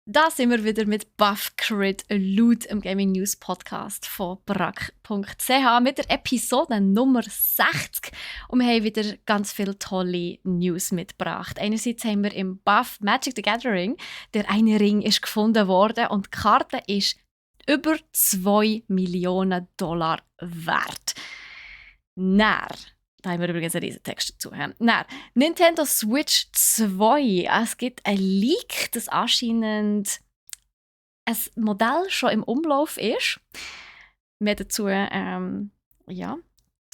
Da sind wir wieder mit Buff Crit Loot im Gaming News Podcast von brack.ch mit der Episode Nummer 60. Und wir haben wieder ganz viele tolle News mitgebracht. Einerseits haben wir im Buff Magic the Gathering, der eine Ring ist gefunden worden und die Karte ist über $2 Millionen wert. Da haben wir übrigens einen riesen Text dazu. Nintendo Switch 2. Es gibt ein Leak, das anscheinend ein Modell schon im Umlauf ist. Mehr dazu, zu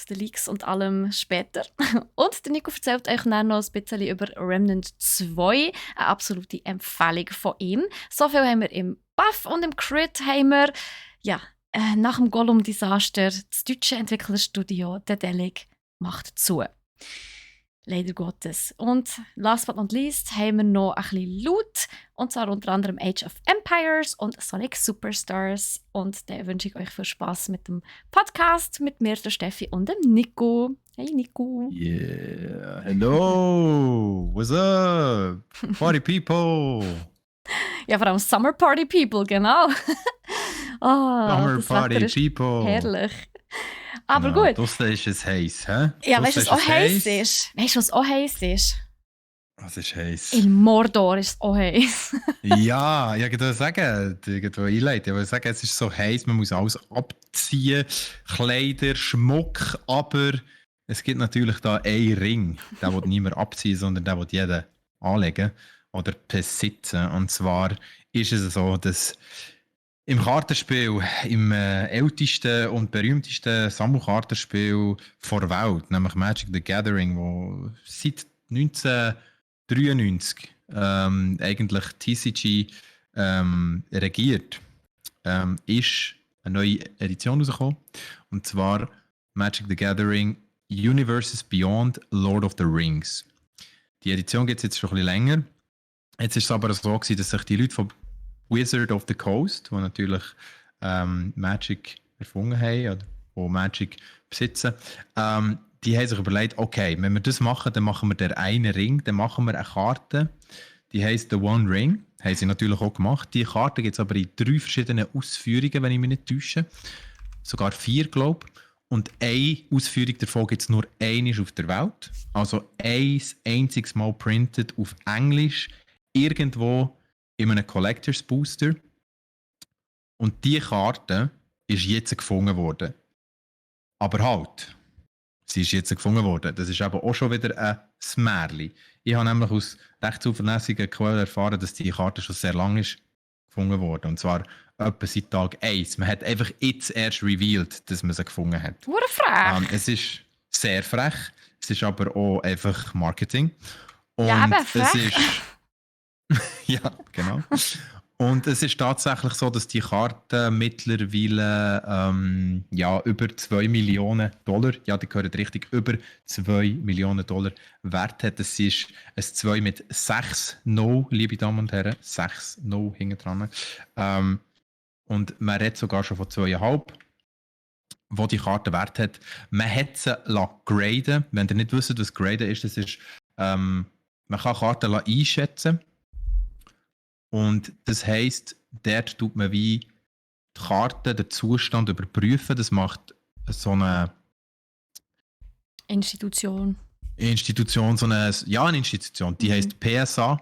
den Leaks und allem später. Und der Nico erzählt euch dann noch ein bisschen über Remnant 2. Eine absolute Empfehlung von ihm. So viel haben wir im Buff und im Crit haben wir, nach dem Gollum-Desaster, das deutsche Entwicklerstudio Dedelic macht zu. Leider Gottes. Und last but not least haben wir noch ein bisschen Loot. Und zwar unter anderem Age of Empires und Sonic Superstars. Und da wünsche ich euch viel Spaß mit dem Podcast mit mir, der Steffi und dem Nico. Hey Nico. Yeah, hello, what's up, party people? Ja, vor allem Summer Party People, genau. Summer Party People. Herrlich. Aber genau, gut. Draussen ist es heiß, hä? Ja, weißt du, was auch heiß ist? Weißt du, was auch heiß ist? Was ist heiß? In Mordor ist es auch heiß. Ja, ich wollte sagen, irgendwo einleiten. Ich wollte sagen, es ist so heiß, man muss alles abziehen, Kleider, Schmuck, aber es gibt natürlich da einen Ring, den will niemand abziehen, sondern den will jeder anlegen oder besitzen. Und zwar ist es so, dass im Kartenspiel, im ältesten und berühmtesten Sammelkartenspiel der Welt, nämlich Magic the Gathering, wo seit 1993 eigentlich TCG regiert, ist eine neue Edition rausgekommen. Und zwar Magic the Gathering Universes Beyond Lord of the Rings. Die Edition gibt es jetzt schon ein bisschen länger. Jetzt ist es aber so gewesen, dass sich die Leute von Wizard of the Coast, die natürlich Magic erfunden haben oder die Magic besitzen, die haben sich überlegt, okay, wenn wir das machen, dann machen wir den einen Ring, dann machen wir eine Karte, die heisst The One Ring, haben sie natürlich auch gemacht. Die Karte gibt es aber in 3 verschiedenen Ausführungen, wenn ich mich nicht täusche, sogar 4, glaube ich. Und eine Ausführung davon gibt es nur einmal auf der Welt, also ein einziges Mal printed auf Englisch, irgendwo in einem Collectors Booster. Und diese Karte ist jetzt gefunden worden. Aber halt, sie ist jetzt gefunden worden. Das ist aber auch schon wieder ein Märchen. Ich habe nämlich aus recht zuverlässigen Quellen erfahren, dass diese Karte schon sehr lange ist gefunden worden. Und zwar etwa seit Tag 1. Man hat einfach jetzt erst revealed, dass man sie gefunden hat. Wurde frech. Es ist sehr frech. Es ist aber auch einfach Marketing. Und ja, aber frech. Es ist ja, genau. Und es ist tatsächlich so, dass die Karte mittlerweile über $2 Millionen, ja, die gehört richtig, über $2 Millionen wert hat. Das ist ein 2 mit 6 No, liebe Damen und Herren, 6 No hinten dran. Und man redet sogar schon von 2,5, wo die Karte wert hat. Man hat sie graden. Wenn ihr nicht wisst, was graden ist, das ist, man kann Karten einschätzen. Und das heisst, dort tut man wie die Karte, den Zustand überprüfen. Das macht so eine Institution. Eine Institution, die heisst PSA.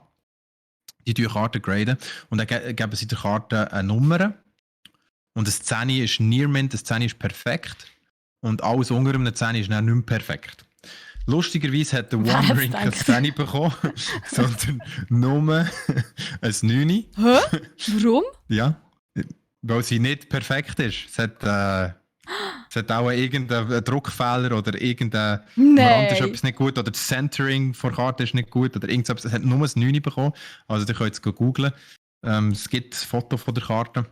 Die tun Karten graden. Und dann geben sie der Karte eine Nummer. Und das 10 ist Near Mint, das 10 ist perfekt. Und alles unter einem 10 ist dann nicht mehr perfekt. Lustigerweise hat der One Ring kein 10 bekommen, sondern nur ein 9. Hä? Warum? Ja, weil sie nicht perfekt ist. Es hat auch irgendeinen Druckfehler oder irgendein Rand ist etwas nicht gut oder das Centering von der Karte ist nicht gut oder irgendetwas. Es hat nur ein 9 bekommen. Also ihr könnt jetzt googlen. Es gibt ein Foto von der Karte.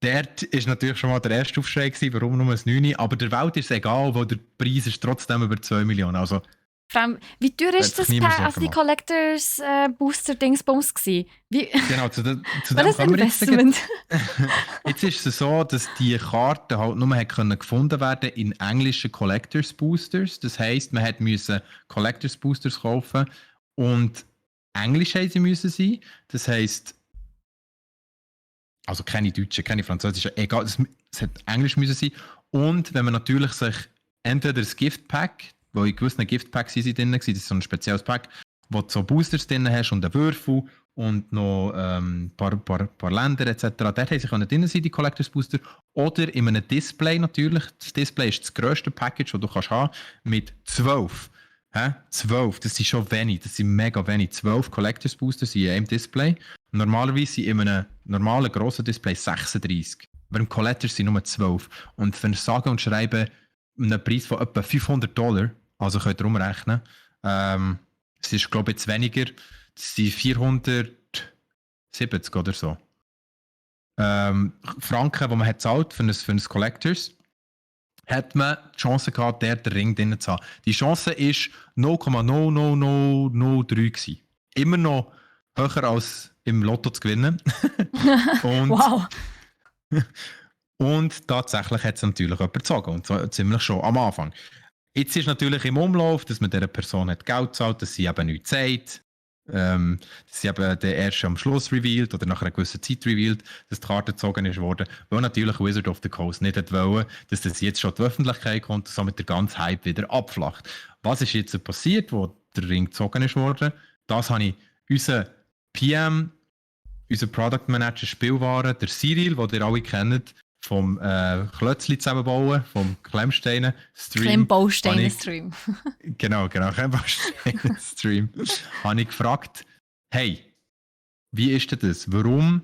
Dort war natürlich schon mal der erste Aufschrei, warum nur ein 9. Aber der Welt ist es egal, weil der Preis ist trotzdem über 2 Millionen. Also, vor allem, wie teuer ist das die Collectors Booster Dingsbums gewesen? Genau, zu dem kommen wir jetzt. Jetzt ist es so, dass die Karte halt nur gefunden werden in englischen Collectors Boosters. Das heisst, man musste Collectors Boosters kaufen und Englisch haben sie müssen sein. Das heisst, also keine Deutsche, keine Französische, egal, es hat Englisch müssen sein. Und wenn man natürlich sich entweder das Giftpack, wo in gewissen Giftpacks sind sie drin, das ist so ein spezielles Pack, wo du so Boosters drin hast und einen Würfel und noch ein paar Länder etc. Dort haben sie drin sein, die Collectors Booster. Oder in einem Display natürlich. Das Display ist das grösste Package, das du kannst haben, mit 12. 12, das sind schon wenig, das sind mega wenig. 12 Collectors Booster sind in einem Display. Normalerweise sind in einem normalen grossen Display 36. Aber im Collectors sind nur 12. Und für sagen und schreiben einen Preis von etwa $500, also könnt ihr umrechnen, es ist glaube ich jetzt weniger, das sind 470 oder so. Franken, die man hat zahlt für ein Collectors, hat man die Chance gehabt, den Ring drin zu haben. Die Chance war 0,00003 gewesen. Immer noch höher als im Lotto zu gewinnen. Und, wow. Und tatsächlich hat es natürlich jemand gezogen. Und zwar ziemlich schon am Anfang. Jetzt ist natürlich im Umlauf, dass man dieser Person hat Geld zahlt, dass sie eben nichts sagt. Dass sie eben der erst am Schluss revealed oder nach einer gewissen Zeit revealed, dass die Karte gezogen ist worden, weil natürlich Wizard of the Coast nicht wollte, dass das jetzt schon die Öffentlichkeit kommt und somit der ganze Hype wieder abflacht. Was ist jetzt passiert, wo der Ring gezogen ist worden? Das habe ich unseren PM, unseren Product Manager Spielwaren, der Cyril, den ihr alle kennt, vom Klötzli zusammenbauen, vom Klemmsteinen-Stream. Klemmbausteinen-Stream. Genau, Klemmbausteinen-Stream. Habe ich gefragt, hey, wie ist denn das? Warum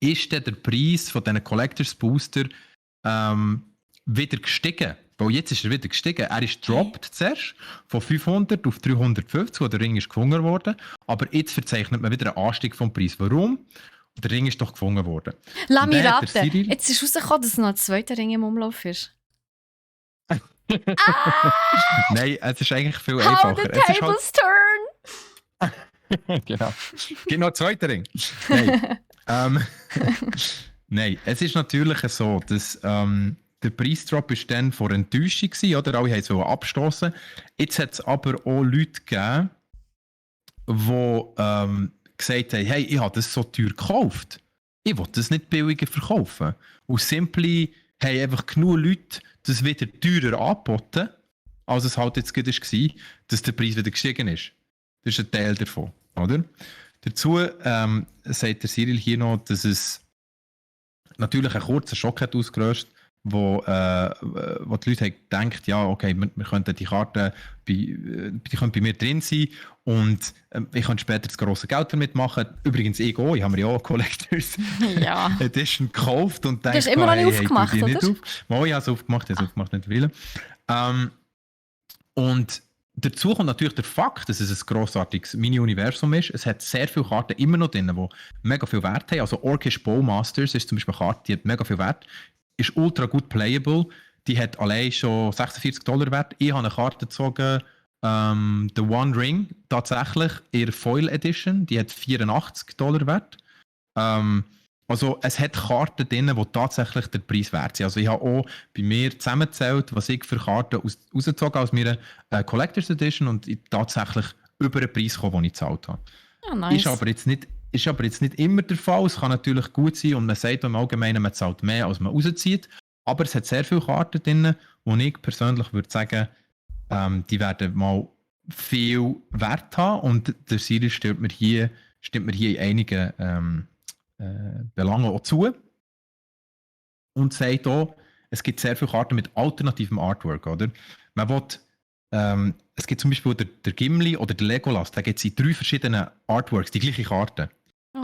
ist denn der Preis von diesen Collectors Booster wieder gestiegen? Weil jetzt ist er wieder gestiegen. Er ist dropped zuerst von 500 auf 350, wo der Ring ist gefunden worden. Aber jetzt verzeichnet man wieder einen Anstieg vom Preis. Warum? Der Ring ist doch gefunden worden. Lass mich raten. Jetzt ist rausgekommen, dass noch ein zweiter Ring im Umlauf ist. Nein, es ist eigentlich viel How einfacher. the tables turn! Genau. Gibt noch einen zweiten Ring. Nein. Nein, es ist natürlich so, dass der Preisdrop ist dann vor Enttäuschung gewesen, oder? Alle wollten es abstoßen. Jetzt hat es aber auch Leute gegeben, die gesagt haben, hey, ich habe das so teuer gekauft. Ich will das nicht billiger verkaufen. Und simply haben einfach genug Leute das wieder teurer angeboten, als es halt jetzt gerade war, dass der Preis wieder gestiegen ist. Das ist ein Teil davon, oder? Dazu sagt der Cyril hier noch, dass es natürlich einen kurzen Schock hat ausgelöst, wo die Leute haben gedacht, ja, okay, wir könnten die Karten die können bei mir drin sein und ich kann später das grosse Geld damit machen. Übrigens, ich habe mir ja auch Collectors Edition gekauft und dachte, du hast immer noch nicht aufgemacht, oder? Nicht auf. Mal, ich habe es aufgemacht, nicht viele. Und dazu kommt natürlich der Fakt, dass es ein grossartiges Mini-Universum ist. Es hat sehr viele Karten immer noch drin, die mega viel Wert haben. Also Orcish Bowmasters ist zum Beispiel eine Karte, die hat mega viel Wert. Ist ultra gut playable. Die hat allein schon $46 wert. Ich habe eine Karte gezogen, The One Ring, tatsächlich, in der Foil Edition. Die hat $84 wert. Also es hat Karten drin, die tatsächlich den Preis wert sind. Also ich habe auch bei mir zusammengezählt, was ich für Karten rausgezogen aus meiner Collectors Edition und ich tatsächlich über den Preis gekommen, den ich gezahlt habe. Oh, nice. Ist aber jetzt nicht immer der Fall. Es kann natürlich gut sein und man sagt im Allgemeinen, man zahlt mehr, als man rauszieht. Aber es hat sehr viele Karten drin, wo ich persönlich würde sagen, die werden mal viel Wert haben. Und der Sirius stimmt mir hier in einigen Belangen auch zu. Und sagt auch, es gibt sehr viele Karten mit alternativem Artwork, oder? Man will, es gibt zum Beispiel der Gimli oder der Legolas, da gibt es in 3 verschiedenen Artworks die gleiche Karte.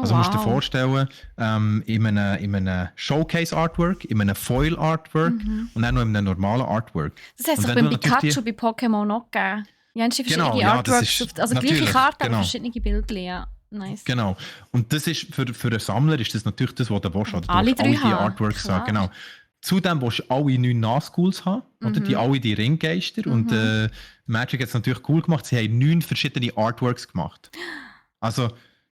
Also musst du dir vorstellen, in einem Showcase-Artwork, in einem Foil-Artwork und dann noch in einem normalen Artwork. Das heisst auch beim Pikachu bei Pokémon noch gegeben. Ja, verschiedene Artworks, also gleiche Karten, aber verschiedene Bilder, ja. Nice. Genau. Und das ist für einen Sammler ist das natürlich das, was du willst. Oder? Alle die Artworks haben. Genau. Zudem willst du alle 9 Nazguls haben, oder? Alle die Ringgeister. Und Magic hat es natürlich cool gemacht, sie haben 9 verschiedene Artworks gemacht. Also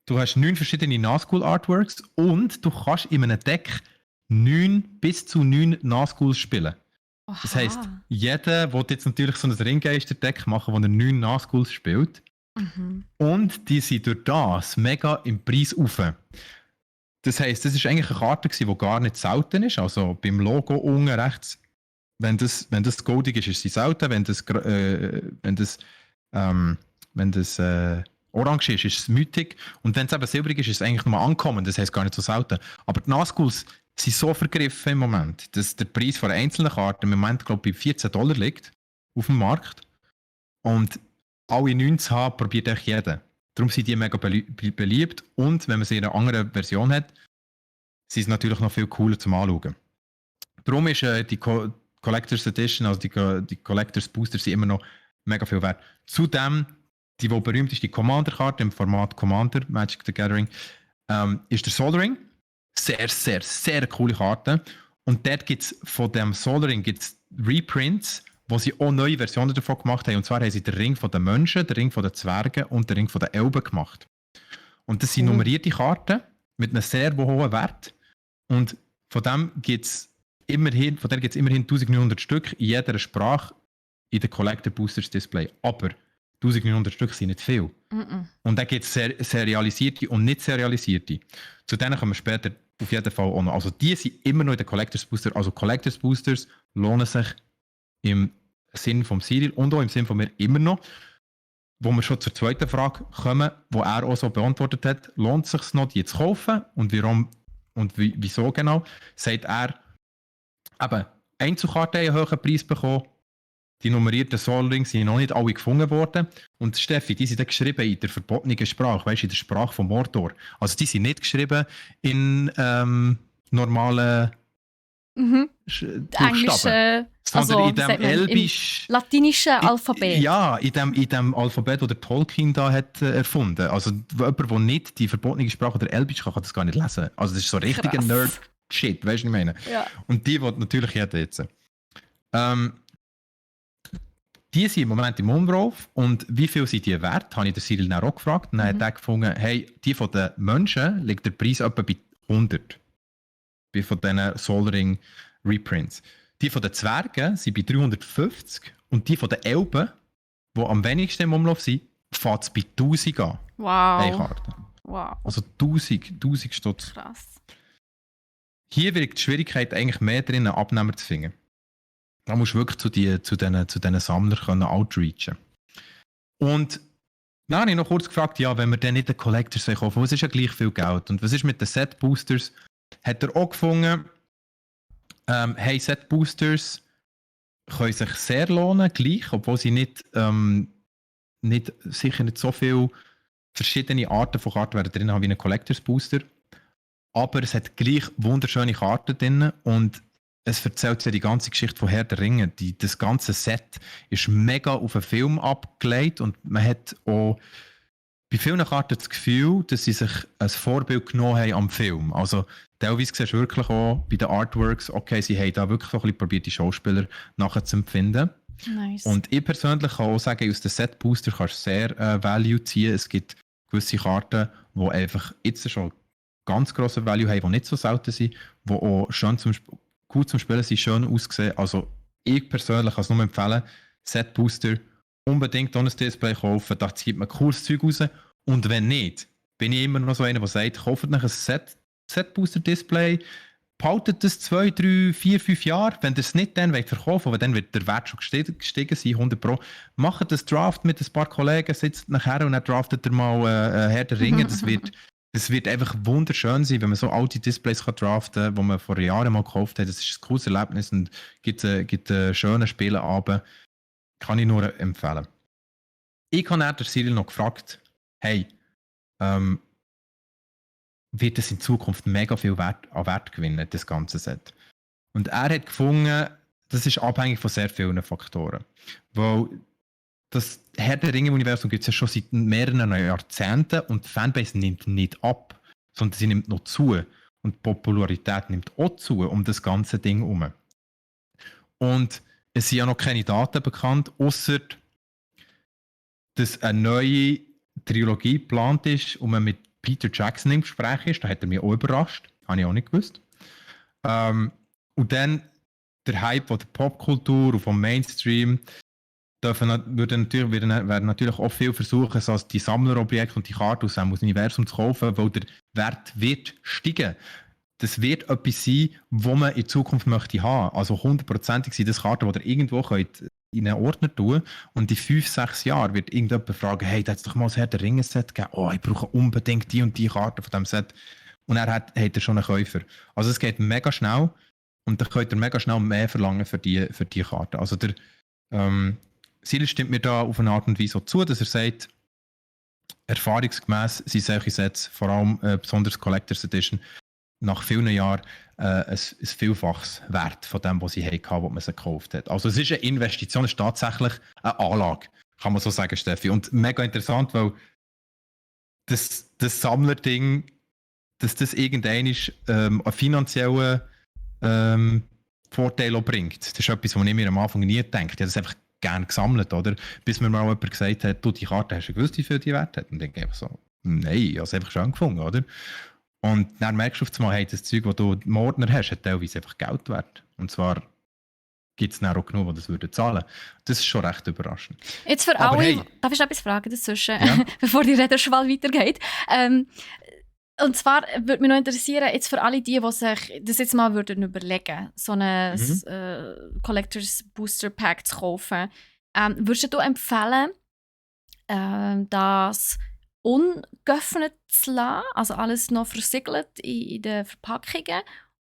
du hast 9 verschiedene Nazgul-Artworks und du kannst in einem Deck 9 bis zu 9 Nazguls spielen. Aha. Das heisst, jeder will jetzt natürlich so ein Ringgeister-Deck machen, wo er 9 Nazguls spielt. Mhm. Und die sind durch das mega im Preis rauf. Das heisst, das war eigentlich eine Karte, die gar nicht selten ist. Also beim Logo unten rechts, wenn das goldig ist, ist sie selten. Wenn das orange ist, ist es mythic. Und wenn es eben silbrig ist, ist es eigentlich nur ankommen. Das heisst gar nicht so selten. Aber die Nazguls sind so vergriffen im Moment, dass der Preis von einer einzelnen Karte im Moment, glaube ich, bei $14 liegt auf dem Markt. Und alle 9 zu haben, probiert echt jeder. Darum sind die mega beliebt. Und wenn man sie in einer anderen Version hat, sind sie natürlich noch viel cooler zum Anschauen. Darum ist die Collector's Edition, also die Collector's Booster, sind immer noch mega viel wert. Zudem, die berühmt ist, die Commander-Karte im Format Commander, Magic the Gathering, ist der Sol Ring. Sehr, sehr, sehr coole Karte. Und dort gibt es von dem Sol Ring gibt's Reprints, wo sie auch neue Versionen davon gemacht haben. Und zwar haben sie den Ring von den Menschen, den Ring von den Zwergen und den Ring von den Elben gemacht. Und das sind nummerierte Karten mit einem sehr hohen Wert. Und von dem gibt es immerhin 1900 Stück in jeder Sprache in den Collector Boosters Display. Aber 1900 Stück sind nicht viel. Und dann gibt es serialisierte und nicht serialisierte. Zu denen kommen wir später auf jeden Fall auch noch. Also die sind immer noch in den Collectors Booster. Also Collectors Boosters lohnen sich im Sinn vom Cyril und auch im Sinn von mir immer noch. Wo wir schon zur zweiten Frage kommen, wo er auch so beantwortet hat, lohnt es sich noch, die zu kaufen und warum und wieso genau, sagt er, eben, Einzelkarten haben einen hohen Preis bekommen, die nummerierten Sol Rings sind noch nicht alle gefunden worden und Steffi, die sind dann geschrieben in der verbotenen Sprache, weißt du, in der Sprache von Mordor. Also die sind nicht geschrieben in normalen Englische, sondern also, in dem Elbisch, latinischen Alphabet. Ja, in dem Alphabet, das der Tolkien da hat erfunden. Also jemand, der nicht die verbotene Sprache oder Elbisch kann das gar nicht lesen. Also das ist so richtiger Nerd-Shit, weißt du, was ich meine? Ja. Und die will natürlich jeder jetzt. Die sind im Moment im Umlauf und wie viel sind die wert, habe ich den Cyril dann auch gefragt. Und dann hat er gefunden, hey, die von den Menschen liegt der Preis etwa bei 100. Bei von diesen Sol Ring Reprints. Die von den Zwergen sind bei 350 und die von den Elben, die am wenigsten im Umlauf sind, fängt es bei 1000 an. Wow. Eine Karte. Wow. Also 1000 Stutz. Krass. Hier wird die Schwierigkeit eigentlich mehr drin, einen Abnehmer zu finden. Da musst du wirklich zu diesen Sammlern outreachen. Und dann habe ich noch kurz gefragt, ja, wenn wir dann nicht den Collectors kaufen, was ist ja gleich viel Geld? Und was ist mit den Set Boosters? Hat er auch gefunden, hey, Set Boosters können sich sehr lohnen, gleich, obwohl sie sicher nicht so viele verschiedene Arten von Karten werden drin haben wie ein Collectors Booster. Aber es hat gleich wunderschöne Karten drin und es erzählt ja die ganze Geschichte von Herr der Ringe. Das ganze Set ist mega auf einen Film abgelegt und man hat auch bei vielen Karten das Gefühl, dass sie sich ein Vorbild genommen haben am Film. Also teilweise siehst du wirklich auch bei den Artworks, okay, sie haben da wirklich so ein bisschen probiert, die Schauspieler nachzuempfinden. Nice. Und ich persönlich kann auch sagen, aus dem Set-Booster kannst du sehr Value ziehen. Es gibt gewisse Karten, die einfach jetzt schon ganz grossen Value haben, die nicht so selten sind, die auch schön gut zum Spielen sind, schön aussehen. Also ich persönlich kann es nur empfehlen, Set-Booster unbedingt ohne Display kaufen, da zieht man cooles Zeug raus. Und wenn nicht, bin ich immer noch so einer, der sagt, kauft euch ein Set-Booster-Display, behaltet das 2, 3, 4, 5 Jahre. Wenn ihr es nicht dann verkaufen wollt, dann wird der Wert schon gestiegen sein, 100 Pro. Macht das Draft mit ein paar Kollegen, sitzt nachher und dann draftet ihr mal Herr der Ringe. Das wird einfach wunderschön sein, wenn man so alte Displays kann draften kann, die man vor Jahren mal gekauft hat. Das ist ein cooles Erlebnis und gibt einen schönen Spieleabend. Kann ich nur empfehlen. Ich habe dann Cyril noch gefragt, hey, wird es in Zukunft mega viel an Wert gewinnen, das ganze Set? Und er hat gefunden, das ist abhängig von sehr vielen Faktoren. Weil das Herr der Ringe-Universum gibt es ja schon seit mehreren Jahrzehnten und die Fanbase nimmt nicht ab, sondern sie nimmt noch zu. Und die Popularität nimmt auch zu um das ganze Ding herum. Und es sind ja noch keine Daten bekannt, außer dass eine neue Trilogie geplant ist und man mit Peter Jackson im Gespräch ist. Da hat er mich auch überrascht. Habe ich auch nicht gewusst. Und dann der Hype von der Popkultur und vom Mainstream. werden natürlich auch viel versuchen, so die Sammlerobjekte und die Karten aus dem Universum zu kaufen, weil der Wert wird steigen. Das wird etwas sein, was man in Zukunft möchte haben. Also 100%ig sind das Karten, die ihr irgendwo könnt in einen Ordner tun und in 5-6 Jahren wird irgendjemand fragen, hey, da hat es doch mal ein Herr der Ringe-Set gegeben. Oh, ich brauche unbedingt die und die Karte von diesem Set. Und er hat er schon einen Käufer. Also es geht mega schnell und dann könnt ihr mega schnell mehr verlangen für die Karte. Also der Silas stimmt mir da auf eine Art und Weise zu, dass er sagt, erfahrungsgemäß sind solche Sets, vor allem besonders Collectors Edition, nach vielen Jahren ein Vielfaches Wert von dem, was sie hatten, was man sie gekauft hat. Also es ist eine Investition, es ist tatsächlich eine Anlage, kann man so sagen, Steffi. Und mega interessant, weil das Sammlerding, dass das irgendwann einen finanziellen Vorteil auch bringt. Das ist etwas, was ich mir am Anfang nie gedacht habe. Ich habe das einfach gerne gesammelt, oder? Bis mir mal jemand gesagt hat, du, die Karte, hast du gewusst, wie viel die Wert hat? Und dann denke ich einfach so, nein, ich habe es einfach schon gefunden, oder? Und dann merkst du auf einmal, hey, das Zeug, das du im Ordner hast, hat teilweise einfach Geld wert. Und zwar gibt es dann auch genug, die das würden zahlen. Das ist schon recht überraschend. Jetzt für Aber alle, hey, darf ich noch etwas fragen dazwischen, Ja. bevor die Rederschwall weitergeht? Und zwar würde mich noch interessieren, jetzt für alle die sich das jetzt mal würden überlegen, so ein Collectors Booster Pack zu kaufen, würdest du empfehlen, das ungeöffnet zu lassen, also alles noch versiegelt in den Verpackungen,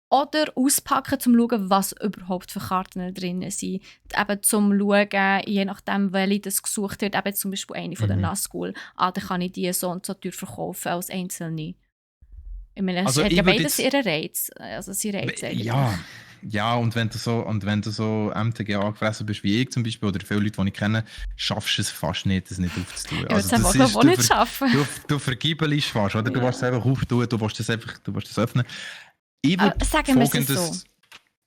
oder auspacken, um zu schauen, was überhaupt für Karten drin sind. Eben zum Schauen, je nachdem, welche das gesucht wird, eben zum Beispiel eine von der Nazgul, dann kann ich die so und so teuer verkaufen als einzelne. Ich meine, es Also hat ich ja würd beides jetzt- ihren Reiz. Also sie Reiz eigentlich. Ja, und wenn du so MTG angefressen bist wie ich zum Beispiel, oder viele Leute, die ich kenne, schaffst du es fast nicht, das nicht aufzutun. Ich würde es einfach auch nicht schaffen. Du vergibelst fast, oder? Du Ja. willst es einfach auftun, du willst es öffnen. Ich würde Sagen wir es so.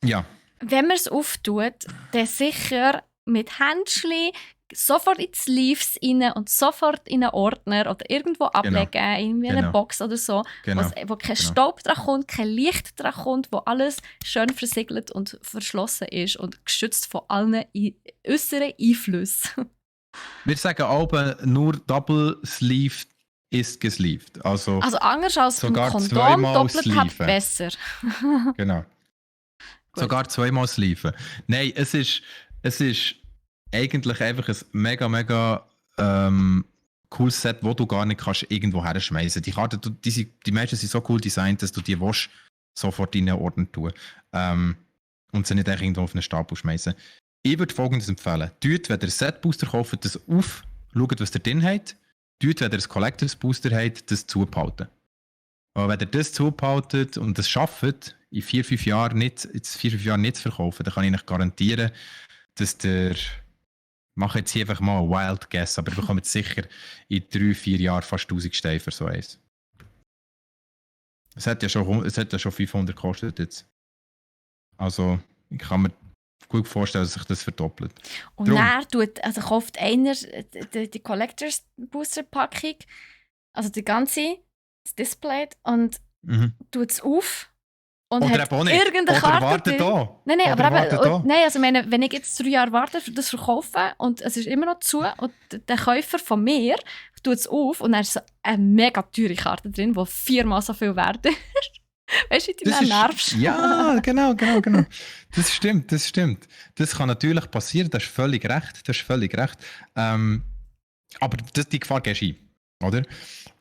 Ja, Wenn man es auftut, dann sicher mit Händchen sofort in die Sleeves rein und sofort in einen Ordner oder irgendwo ablegen, in eine Genau. Box oder so, Genau. wo kein Staub dran kommt, kein Licht dran kommt, wo alles schön versiegelt und verschlossen ist und geschützt von allen äußeren Einflüssen. wir sagen aber nur Double Sleeve ist gesleeved. Also anders als beim sogar Kondom, zweimal doppelt hat sleeven. besser. Genau. Gut. Sogar zweimal sleeven. Nein, es ist eigentlich einfach ein mega cooles Set, das du gar nicht kannst irgendwo herschmeißen. Die Karten, die meisten sind so cool designt, dass du die willst, sofort in einen Ordner tun und sie nicht einfach irgendwo auf einen Stapel schmeißen. Ich würde Folgendes empfehlen. Tut, wenn ihr einen Set-Booster kauft, das auf, schaut, was ihr drin habt. Tut, wenn ihr einen Collectors-Booster habt, das zubehalten. Aber wenn ihr das zubehaltet und das schafft, in 4-5 Jahren nicht zu verkaufen, dann kann ich euch garantieren, dass der mache jetzt hier einfach mal einen Wild Guess, aber ihr bekommt sicher in 3-4 Jahren fast 1000 Steine für so eins. Es hat ja schon 500 gekostet jetzt. Also ich kann mir gut vorstellen, dass sich das verdoppelt. Und dann kauft einer die Collectors Booster Packung, also die ganze, das Display, und tut es auf. Und oder hat eben auch nicht. irgendeine Oder Karte wartet drin. da. Nein, Oder aber wartet da. also meine, wenn ich jetzt 3 Jahre warte für das Verkaufen und es ist immer noch zu und der Käufer von mir tut es auf und dann ist so eine mega teure Karte drin, die 4-mal so viel wert ist. Weißt du, wie du mich nervst? Ja, genau. Das stimmt. Das kann natürlich passieren, das ist völlig recht. Aber die Gefahr gehst du ein, oder?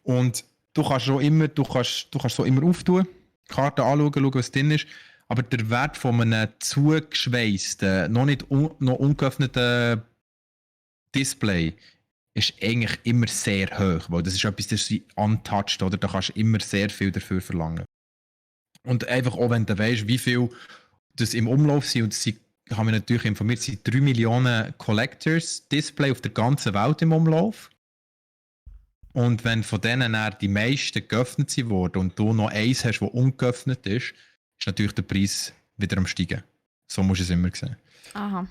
Und du kannst so immer auftun, Karten anschauen, schauen, was drin ist. Aber der Wert von einem zugeschweißten, noch ungeöffneten Display ist eigentlich immer sehr hoch, weil das ist etwas, das ist untouched, oder? Da kannst du immer sehr viel dafür verlangen. Und einfach auch, wenn du weißt, wie viel das im Umlauf sind, und sie haben mich natürlich informiert, es sind 3 Millionen Collectors-Display auf der ganzen Welt im Umlauf. Und wenn von denen dann die meisten geöffnet sind worden und du noch eins hast, das ungeöffnet ist natürlich der Preis wieder am steigen. So musst du es immer sehen. Aha.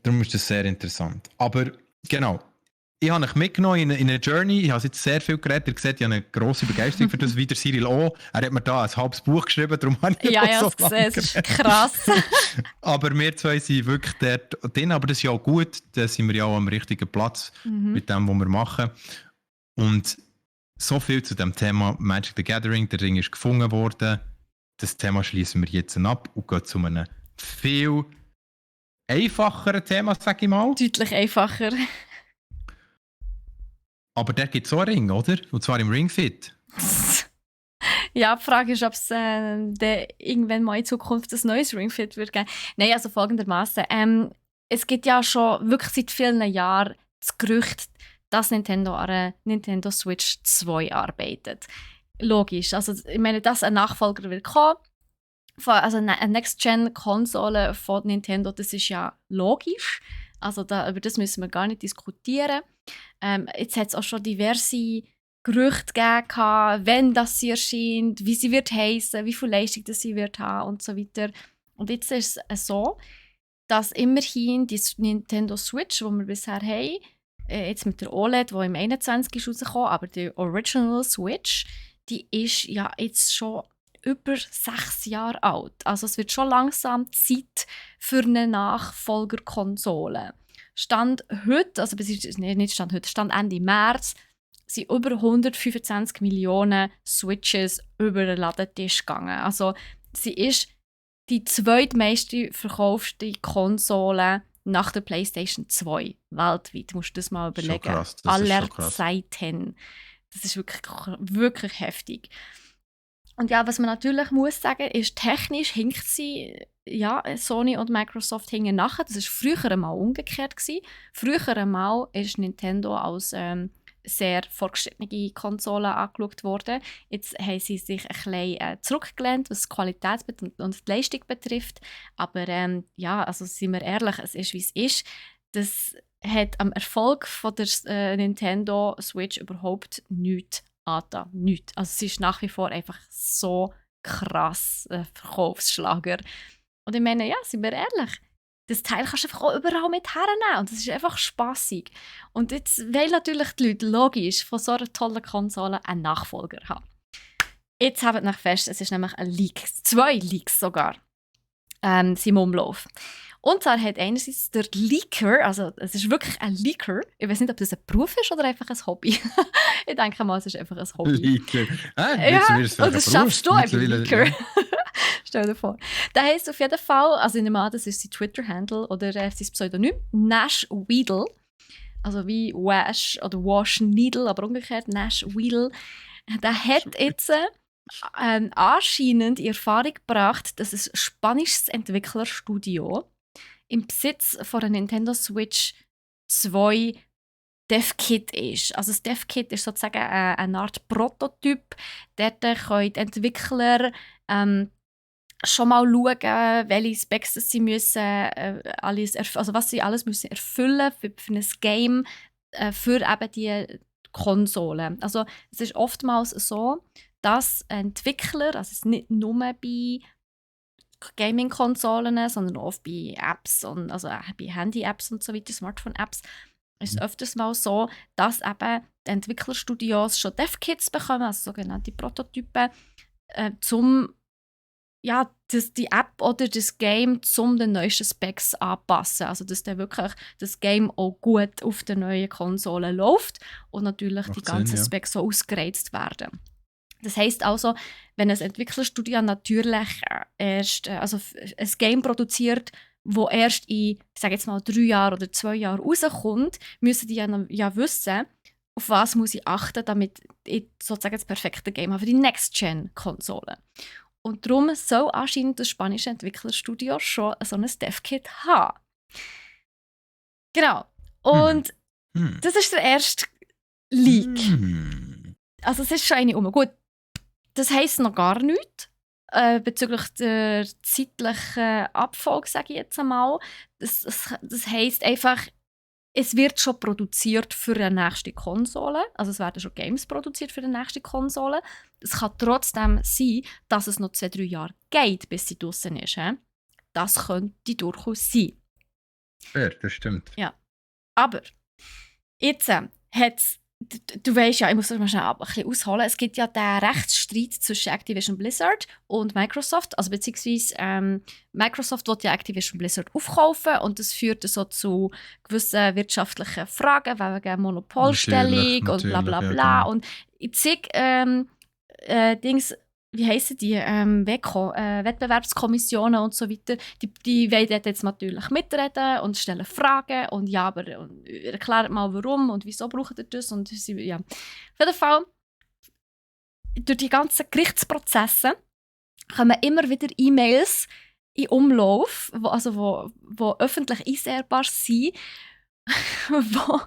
Darum ist das sehr interessant. Aber genau, ich habe euch mitgenommen in eine Journey. Ich habe jetzt sehr viel geredet. Ihr seht, ich habe eine grosse Begeisterung für das, wie der Cyril auch. Er hat mir da ein halbes Buch geschrieben, darum habe ich Ja, noch ja, so es lange gesehen, es ist geredet. krass. Aber wir zwei sind wirklich dort drin. Aber das ist ja auch gut. Da sind wir ja auch am richtigen Platz mit dem, was wir machen. Und so viel zu dem Thema Magic the Gathering. Der Ring ist gefunden worden. Das Thema schließen wir jetzt ab und gehen zu einem viel einfacheren Thema, sage ich mal. Deutlich einfacher. Aber der gibt so einen Ring, oder? Und zwar im Ring Fit. Ja, die Frage ist, ob es irgendwann mal in Zukunft ein neues Ring Fit wird geben. Nein, also folgendermaßen. Es gibt ja schon wirklich seit vielen Jahren das Gerücht, dass Nintendo an einer Nintendo Switch 2 arbeitet. Logisch. Also, ich meine, dass ein Nachfolger will kommen, also eine Next-Gen-Konsole von Nintendo, das ist ja logisch. Also über das müssen wir gar nicht diskutieren. Jetzt hat es auch schon diverse Gerüchte gegeben, wenn das sie erscheint, wie sie wird heissen, wie viel Leistung das sie wird haben und so weiter. Und jetzt ist es so, dass immerhin die Nintendo Switch, die wir bisher haben, jetzt mit der OLED, die im 21 ist rausgekommen, aber die Original Switch, die ist ja jetzt schon über 6 Jahre alt. Also es wird schon langsam Zeit für eine Nachfolgerkonsole. Stand heute, also nicht Stand heute, Stand Ende März, sind über 125 Millionen Switches über den Ladentisch gegangen. Also sie ist die zweitmeiste verkaufte Konsole nach der PlayStation 2 weltweit. Du musst das mal überlegen. Schon krass, Aller Zeiten. Das ist wirklich, wirklich heftig. Und ja, was man natürlich muss sagen, ist, technisch hinkt sie, ja, Sony und Microsoft hingen nachher. Das war früher einmal umgekehrt gewesen. Früher einmal ist Nintendo als sehr fortgeschrittene Konsole angeschaut worden. Jetzt haben sie sich ein bisschen zurückgelehnt, was die Qualität und die Leistung betrifft. Aber ja, also sind wir ehrlich, es ist, wie es ist. Das hat am Erfolg von der Nintendo Switch überhaupt nichts angetan. Nichts. Also es ist nach wie vor einfach so krass Verkaufsschlager. Und ich meine, ja, sind wir ehrlich, das Teil kannst du einfach auch überall mit hernehmen und das ist einfach spassig. Und jetzt wollen natürlich die Leute logisch von so einer tollen Konsole einen Nachfolger haben. Jetzt habt ihr fest, es ist nämlich ein Leak, 2 Leaks sogar, sind im Umlauf. Und zwar hat einerseits der Leaker, also es ist wirklich ein Leaker, ich weiß nicht, ob das ein Beruf ist oder einfach ein Hobby. Ich denke mal, es ist einfach ein Hobby. Leaker. Ja, und das schaffst du einfach, Leaker. Ja. Stell dir vor. Der heisst auf jeden Fall, also ich nehme an, das ist sein Twitter-Handle oder sein Pseudonym, Nash Weedle. Also wie Wash oder Wash Needle, aber umgekehrt Nash Weedle. Der hat jetzt anscheinend in Erfahrung gebracht, dass ein spanisches Entwicklerstudio im Besitz von einer Nintendo Switch 2 DevKit ist. Also das DevKit ist sozusagen eine Art Prototyp. Dort können die Entwickler schon mal schauen, welche Specs sie müssen, also was sie alles müssen erfüllen für ein Game, für eben die Konsole. Also es ist oftmals so, dass Entwickler, also es ist nicht nur bei Gaming-Konsolen, sondern auch bei Apps, also bei Handy-Apps und so weiter, Smartphone-Apps, ist es öfters mal so, dass eben die Entwicklerstudios schon Dev-Kits bekommen, also sogenannte Prototypen, zum ja, die App oder das Game zum den neuesten Specs anpassen. Also dass dann wirklich das Game auch gut auf der neuen Konsole läuft und natürlich die ganzen Specs so ausgereizt werden. Das heisst also, wenn ein Entwicklerstudio natürlich erst also ein Game produziert, wo erst in, ich sage jetzt mal, 3 Jahren oder 2 Jahren rauskommt, müssen die ja wissen, auf was muss ich achten, damit ich sozusagen das perfekte Game habe für die Next-Gen-Konsole. Und darum soll anscheinend das spanische Entwicklerstudio schon so ein Dev-Kit haben. Genau. Und das ist der erste Leak. Also es ist schon eine Gut, das heisst noch gar nichts bezüglich der zeitlichen Abfolge, sage ich jetzt einmal. Das heisst einfach, es wird schon produziert für eine nächste Konsole. Also es werden schon Games produziert für eine nächste Konsole. Es kann trotzdem sein, dass es noch 2-3 Jahre geht, bis sie draussen ist. Das könnte durchaus sein. Ja, das stimmt. Ja. Aber Jetzt hat's, du weißt ja, ich muss das mal schnell ein bisschen ausholen, es gibt ja den Rechtsstreit zwischen Activision Blizzard und Microsoft, also beziehungsweise Microsoft will ja Activision Blizzard aufkaufen und das führt so zu gewissen wirtschaftlichen Fragen wegen Monopolstellung und bla bla ja, bla genau. und in zig Dings, wie heissen die, WECO, Wettbewerbskommissionen und so weiter, die wollen dort jetzt natürlich mitreden und stellen Fragen und ja, aber und erklärt mal warum und wieso braucht ihr das und ja. Auf jeden Fall, durch die ganzen Gerichtsprozesse kommen immer wieder E-Mails in Umlauf, wo öffentlich einsehbar sind, wo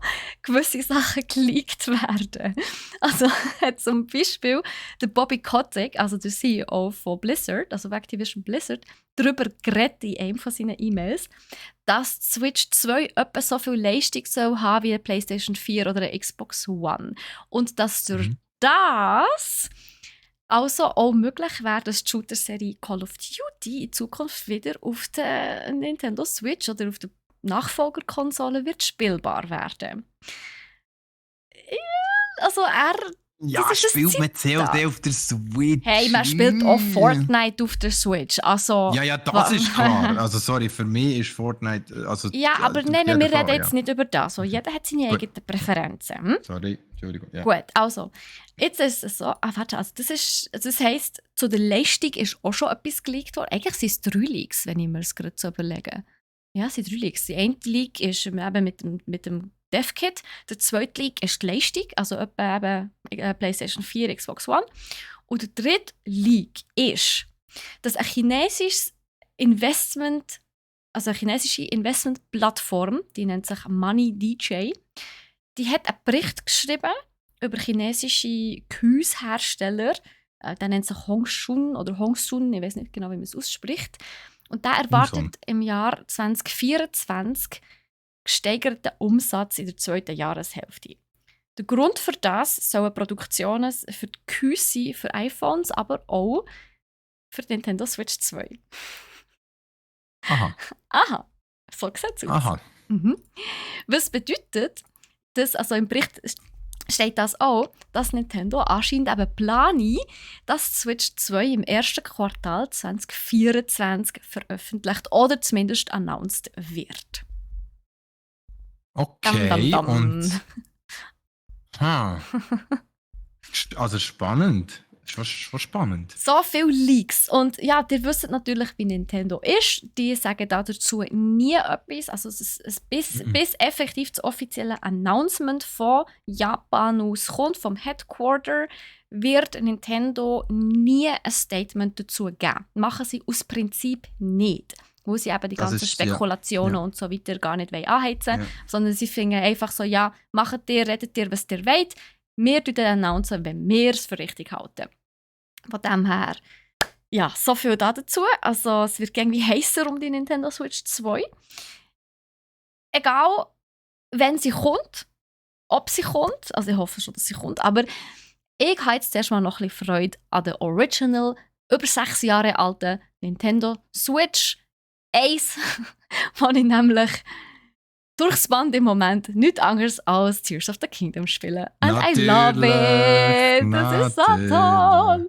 gewisse Sachen geleakt werden. Also hat zum Beispiel der Bobby Kotick, also der CEO von Blizzard, also von Activision Blizzard, darüber geredet in einem von seinen E-Mails, dass die Switch 2 etwa so viel Leistung soll haben wie eine PlayStation 4 oder eine Xbox One. Und dass durch das also auch möglich wäre, dass die Shooter-Serie Call of Duty in Zukunft wieder auf der Nintendo Switch oder auf der Nachfolgerkonsole wird spielbar werden. Ja, also Ja, das ist spielt ein man COD auf der Switch? Hey, man spielt auch Fortnite auf der Switch. Also, Ja, das ist klar. Also sorry, für mich ist Fortnite... Also, ja, aber auf nein, jeden wir Fall, reden jetzt nicht über das. So, jeder hat seine Gut. eigenen Präferenzen. Hm? Sorry, Entschuldigung. Ja. Gut, also, jetzt ist es so, warte, also das heisst, zu der Leistung ist auch schon etwas geleakt worden. Eigentlich sind es 3 Leaks, wenn ich mir das gerade so überlege. Ja, es sind 3 Leaks. Die eine Leak ist eben mit dem DevKit, der zweite Leak ist die Leistung, also etwa eben PlayStation 4, Xbox One. Und der dritte Leak ist, dass ein chinesisches Investment, also eine chinesische Investmentplattform, die nennt sich MoneyDJ, die hat einen Bericht geschrieben über chinesische Gehäusehersteller. Der nennt sich Hongshun oder Hongsun, ich weiß nicht genau, wie man es ausspricht. Und der erwartet im Jahr 2024 gesteigerten Umsatz in der zweiten Jahreshälfte. Der Grund für das sollen Produktionen für die Gehäuse für iPhones, aber auch für die Nintendo Switch 2. Aha, so sieht es aus. Aha. Mhm. Was bedeutet, dass, also im Bericht steht das auch, dass Nintendo anscheinend eben plane, dass die Switch 2 im ersten Quartal 2024 veröffentlicht oder zumindest announced wird. Okay, Dam, dam, dam. und... Also spannend. Schon spannend. So viele Leaks. Und ja, ihr wisst natürlich, wie Nintendo ist. Die sagen dazu nie etwas. Also bis effektiv das offizielle Announcement von Japan auskommt, vom Headquarter, wird Nintendo nie ein Statement dazu geben. Machen sie aus Prinzip nicht. Wo sie eben die Das ganzen ist, Spekulationen ja. und so weiter gar nicht anheizen Ja. sondern sie finden einfach so, ja, macht ihr, redet ihr, was ihr wollt. Wir announcen, wenn wir es für richtig halten. Von dem her, ja, so viel dazu. Also, es wird irgendwie heißer um die Nintendo Switch 2. Egal, wenn sie kommt, ob sie kommt, also ich hoffe schon, dass sie kommt, aber ich habe jetzt zuerst mal noch ein bisschen Freude an der Original, über 6 Jahre alten Nintendo Switch 1, wo ich nämlich durchs Band im Moment nichts anderes als Tears of the Kingdom spiele. And I love it! Das ist so toll!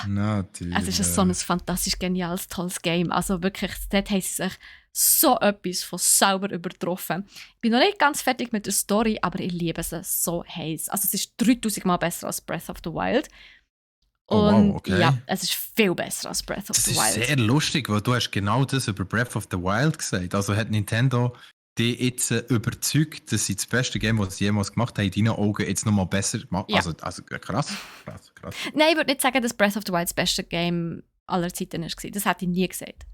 Natürlich. Es ist so ein fantastisch geniales, tolles Game. Also wirklich, dort haben sie sich so etwas von sauber übertroffen. Ich bin noch nicht ganz fertig mit der Story, aber ich liebe es so heiß. Also es ist 3000 Mal besser als Breath of the Wild. Oh, wow, Und okay. ja, es ist viel besser als Breath of Das the ist Wild. sehr lustig, weil du hast genau das über Breath of the Wild gesagt. Also hat Nintendo die jetzt überzeugt, dass sie das beste Game, was sie jemals gemacht haben, in deinen Augen jetzt nochmal besser machen. Ja. Also krass. Nein, ich würde nicht sagen, dass Breath of the Wild das beste Game aller Zeiten war. Das hätte ich nie gesagt.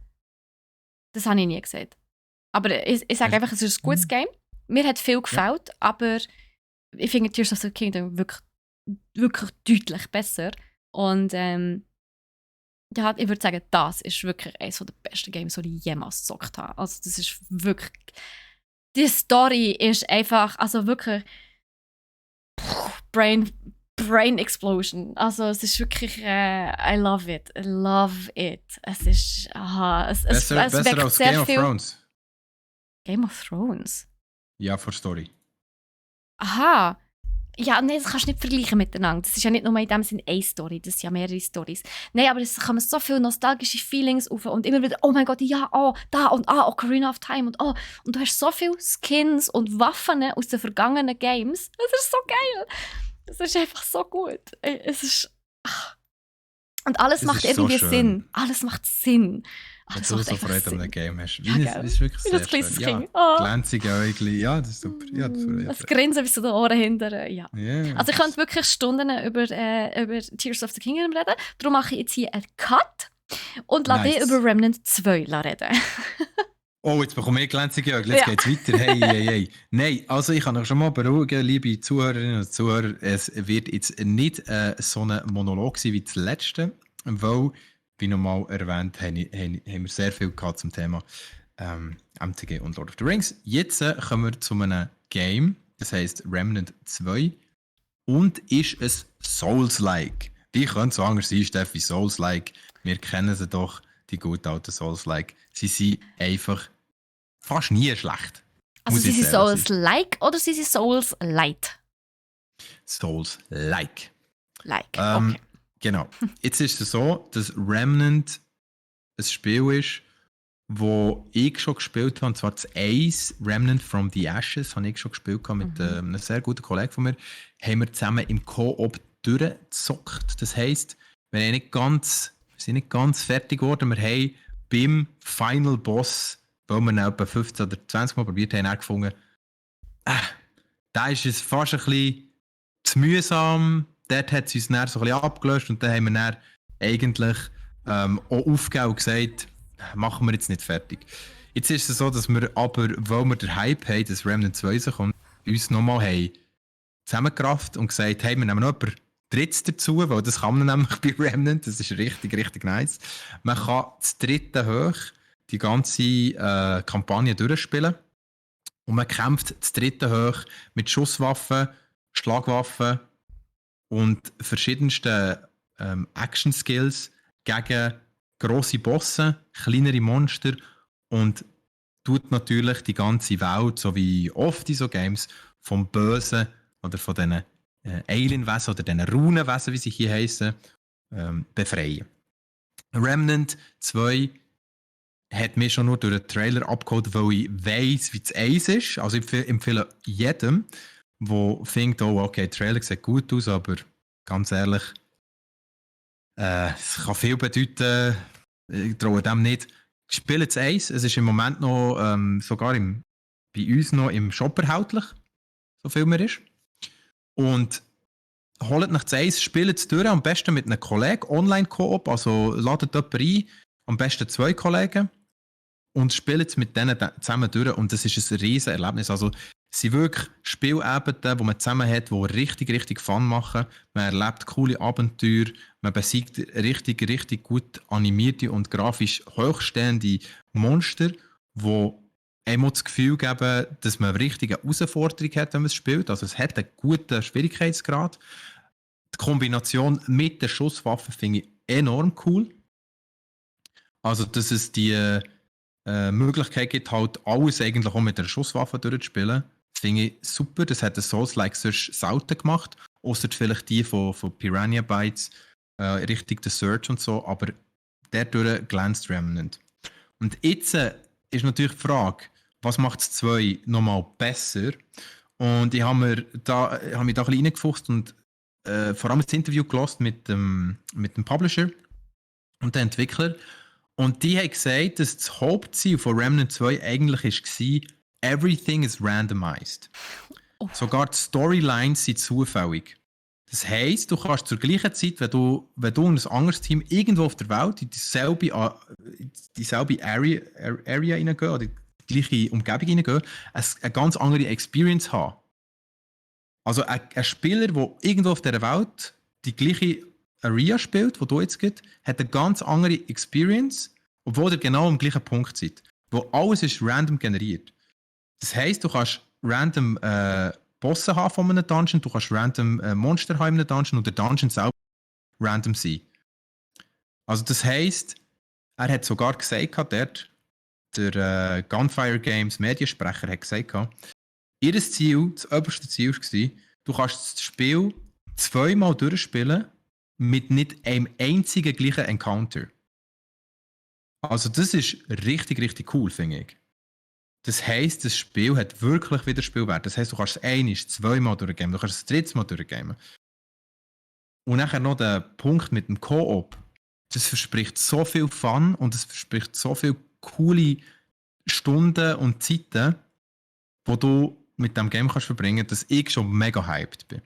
Das habe ich nie gesagt. Aber ich sage einfach, es ist ein gutes Game. Mir hat viel gefällt, aber ich finde Tears of the Kingdom wirklich, wirklich deutlich besser. Und ja, ich würde sagen, das ist wirklich eines der besten Games, die ich jemals gezockt habe. Also das ist wirklich... Die Story ist einfach, also wirklich... Brain Explosion. Also es ist wirklich... I love it. I love it. Es ist... Besser als weckt sehr Game of viel... Thrones. Game of Thrones? Ja, für Story. Aha. Ja, nein, das kannst du nicht vergleichen miteinander. Das ist ja nicht nur in dem Sinne eine Story, das sind ja mehrere Stories. Nein, aber es kommen so viele nostalgische Feelings auf und immer wieder, oh mein Gott, ja, oh, da und oh, Ocarina of Time und oh. Und du hast so viele Skins und Waffen aus den vergangenen Games. Das ist so geil. Das ist einfach so gut. Es ist... Ach. Und alles Es macht ist so irgendwie schön. Sinn. Alles macht Sinn. Ach, Wenn das du macht so einfach Freude an Sinn. einem Game hast. Ja, gell. Es ist wirklich Wie sehr das kleines schön. Ja, Kind. Oh. glänzige Äugli. Ja, das ist super. Ja, das Das Grinsen bis zu den Ohren hinterher, ja. Ja, Also ich könnte wirklich Stunden über Tears of the Kingdom reden. Darum mache ich jetzt hier einen Cut und lasse dich Nice. über Remnant 2 reden. Oh, jetzt bekomme ich glänzige Äugel. Jetzt Ja. geht's weiter. Hey, hey, hey. Nein, also ich kann euch schon mal beruhigen, liebe Zuhörerinnen und Zuhörer. Es wird jetzt nicht so ein Monolog sein wie das letzte, weil, wie nochmal erwähnt, haben wir sehr viel gehabt zum Thema MTG und Lord of the Rings. Jetzt kommen wir zu einem Game, das heisst Remnant 2 und ist es Souls-like. Wie könnte es so anders sein, Steffi? Souls-like. Wir kennen sie doch, die guten alten Souls-like. Sie sind einfach fast nie schlecht. Also Muss sind ich sie jetzt ehrlich Souls-like oder sind sie Souls-light? Souls-like. Like, Ähm, okay. Genau. Jetzt ist es so, dass Remnant ein Spiel ist, wo ich schon gespielt habe, und zwar das Ace, Remnant from the Ashes, habe ich schon gespielt mit einem sehr guten Kollegen von mir. Haben wir zusammen im Co-op durchgezockt. Das heisst, wir sind nicht ganz fertig geworden. Wir haben beim Final Boss, weil wir ihn etwa 15 oder 20 Mal probiert haben, gefunden, da ist es fast ein bisschen zu mühsam. Dort hat es uns dann so ein bisschen abgelöst und dann haben wir dann eigentlich auch aufgegeben und gesagt, machen wir jetzt nicht fertig. Jetzt ist es so, dass wir aber, weil wir den Hype haben, dass Remnant 2 kommt, uns nochmal haben zusammengerafft und gesagt, hey, wir nehmen noch jemanden Drittes dazu, weil das kann man nämlich bei Remnant, das ist richtig, richtig nice. Man kann das dritte hoch die ganze Kampagne durchspielen und man kämpft das dritte hoch mit Schusswaffen, Schlagwaffen und verschiedensten Action-Skills gegen grosse Bosse, kleinere Monster und tut natürlich die ganze Welt, so wie oft in so Games, vom Bösen oder von diesen Alien-Wesen oder diesen Runenwesen, wie sie hier heißen, befreien. Remnant 2 hat mich schon nur durch den Trailer abgeholt, weil ich weiss, wie das Eis ist. Also ich empfehle jedem, der findet, oh, okay, der Trailer sieht gut aus, aber ganz ehrlich, es kann viel bedeuten, ich traue dem nicht. Spielt das Eis, es ist im Moment noch sogar bei uns noch im Shop erhältlich, so viel mehr ist. Und holt nach das Eis, spielt es durch, am besten mit einem Kollegen, Online-Koop, also ladet jemanden ein, am besten 2 Kollegen und spielt es mit denen zusammen durch und das ist ein riesen Erlebnis. Also es sind wirklich Spielabende, die man zusammen hat, die richtig, richtig Fun machen. Man erlebt coole Abenteuer, man besiegt richtig, richtig gut animierte und grafisch hochstehende Monster, die einem das Gefühl geben, dass man eine richtige Herausforderung hat, wenn man es spielt. Also es hat einen guten Schwierigkeitsgrad. Die Kombination mit der Schusswaffe finde ich enorm cool. Also dass es die Möglichkeit gibt, halt alles eigentlich auch mit einer Schusswaffe durchzuspielen. Das finde ich super. Das hat ein Souls-like sonst selten gemacht. Außer vielleicht die von Piranha Bytes, Richtung The Search und so. Aber dadurch glänzt Remnant. Und jetzt ist natürlich die Frage, was macht das 2 nochmal besser? Und ich habe mich da ein bisschen reingefuchst und vor allem das Interview gehört mit dem Publisher und dem Entwickler. Und die haben gesagt, dass das Hauptziel von Remnant 2 eigentlich war, everything is randomized. Oh. Sogar die Storylines sind zufällig. Das heisst, du kannst zur gleichen Zeit, wenn du in ein anderes Team irgendwo auf der Welt in dieselbe Area reingehen oder die gleiche Umgebung reingehen, eine ganz andere Experience haben. Also ein Spieler, der irgendwo auf dieser Welt die gleiche Area spielt, wo du jetzt geht, hat eine ganz andere Experience, obwohl ihr genau am gleichen Punkt seid. Wo alles ist random generiert. Das heisst, du kannst random Bosse haben von einem Dungeon, du kannst random Monster haben in einem Dungeon und der Dungeon selber random sein. Also das heisst, er hat sogar gesagt, der Gunfire Games Mediensprecher hat gesagt, Ihr Ziel, das oberste Ziel war, du kannst das Spiel 2-mal durchspielen mit nicht einem einzigen gleichen Encounter. Also das ist richtig, richtig cool, finde ich. Das heisst, das Spiel hat wirklich wieder Spielwert. Das heisst, du kannst es 2-mal durchgeben, du kannst es 3-mal durchgeben. Und nachher noch der Punkt mit dem Koop. Das verspricht so viel Fun und es verspricht so viele coole Stunden und Zeiten, die du mit dem Game kannst verbringen, dass ich schon mega hyped bin.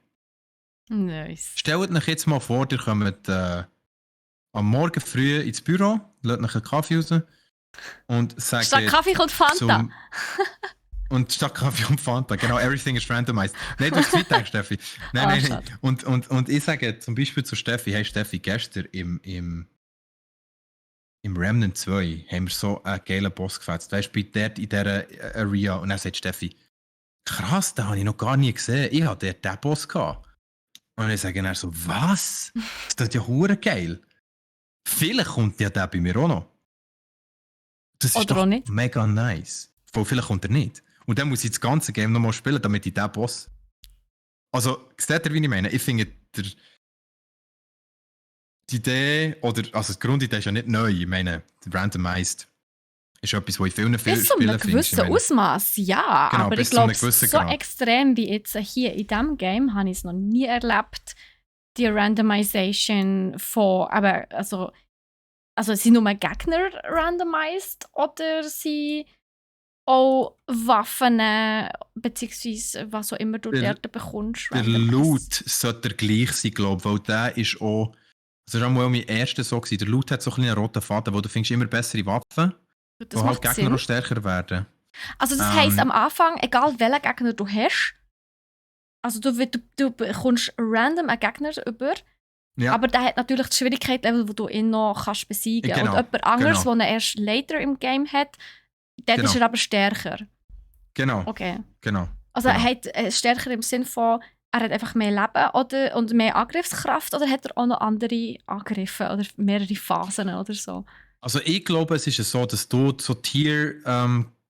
Nice. Stellt euch jetzt mal vor, ihr kommt am Morgen früh ins Büro, lasst euch einen Kaffee raus und sagt... Statt Kaffee kommt Fanta. Und statt Kaffee und Fanta, genau, everything is randomized. Nein, du hast Zeit gedacht, Steffi. Nein. Und ich sage zum Beispiel zu Steffi, hey Steffi, gestern im Remnant 2 haben wir so einen geilen Boss gefetzt. Weißt du, dort in dieser Area. Und dann sagt Steffi, krass, den habe ich noch gar nie gesehen. Ich hatte dort diesen Boss gehabt. Und ich sage dann so, was? Das ist ja hure geil. Vielleicht kommt ja der bei mir auch noch. Das ist Oder doch auch nicht. mega nice. Vielleicht kommt er nicht. Und dann muss ich das ganze Game nochmal spielen, damit ich diesen Boss... Also, seht ihr, wie ich meine? Ich finde, die Idee, also die Grundidee ist ja nicht neu. Ich meine, randomized ist etwas, was in vielen Bis zu einem Spielen gewissen Ausmaß, ja. Genau, aber bis ich zu einem glaube, gewissen so Grad. extrem wie jetzt hier in diesem Game habe ich es noch nie erlebt. Die Randomization von, aber also sind nur Gegner randomized oder sind auch Waffen beziehungsweise was auch immer du dort bekommst? Der Loot sollte gleich sein, glaube ich, weil der ist auch... Das war auch mal mein erster so gewesen. Der Loot hat so ein einen roten Faden, wo du findest immer bessere Waffen, Das wo halt macht Gegner Sinn. noch stärker werden. Also das heisst, am Anfang, egal welchen Gegner du hast, also du bekommst random einen Gegner über, Ja, aber der hat natürlich das Schwierigkeitslevel, wo du ihn noch kannst besiegen kannst. Genau, Und jemand anderes, genau. der ihn erst later im Game hat, dort Genau. ist er aber stärker. genau. Okay. Genau. Also Genau. er hat stärker im Sinn von, er hat einfach mehr Leben und mehr Angriffskraft, oder hat er auch noch andere Angriffe oder mehrere Phasen oder so? Also ich glaube, es ist so, dass du so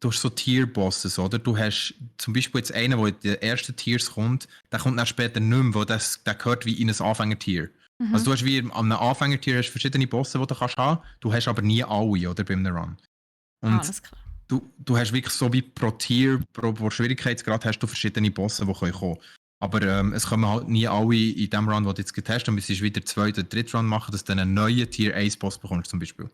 du hast so Tier-Bosses, oder? Du hast zum Beispiel jetzt einen, der in den ersten Tiers kommt, der kommt dann später nicht mehr, weil der gehört wie in ein Anfängertier. Mhm. Also du hast wie an einem Anfängertier hast verschiedene Bosse, die du kannst haben. Du hast aber nie alle, oder, bei einem Run. Und Alles klar. du hast wirklich so wie pro Tier, pro Schwierigkeitsgrad hast du verschiedene Bosse, die kommen können. Aber es kommen halt nie alle in dem Run, den du jetzt getestet hast. Und es ist wieder 2. oder 3. Run machen, dass du dann einen neuen Tier 1 Boss bekommst zum Beispiel.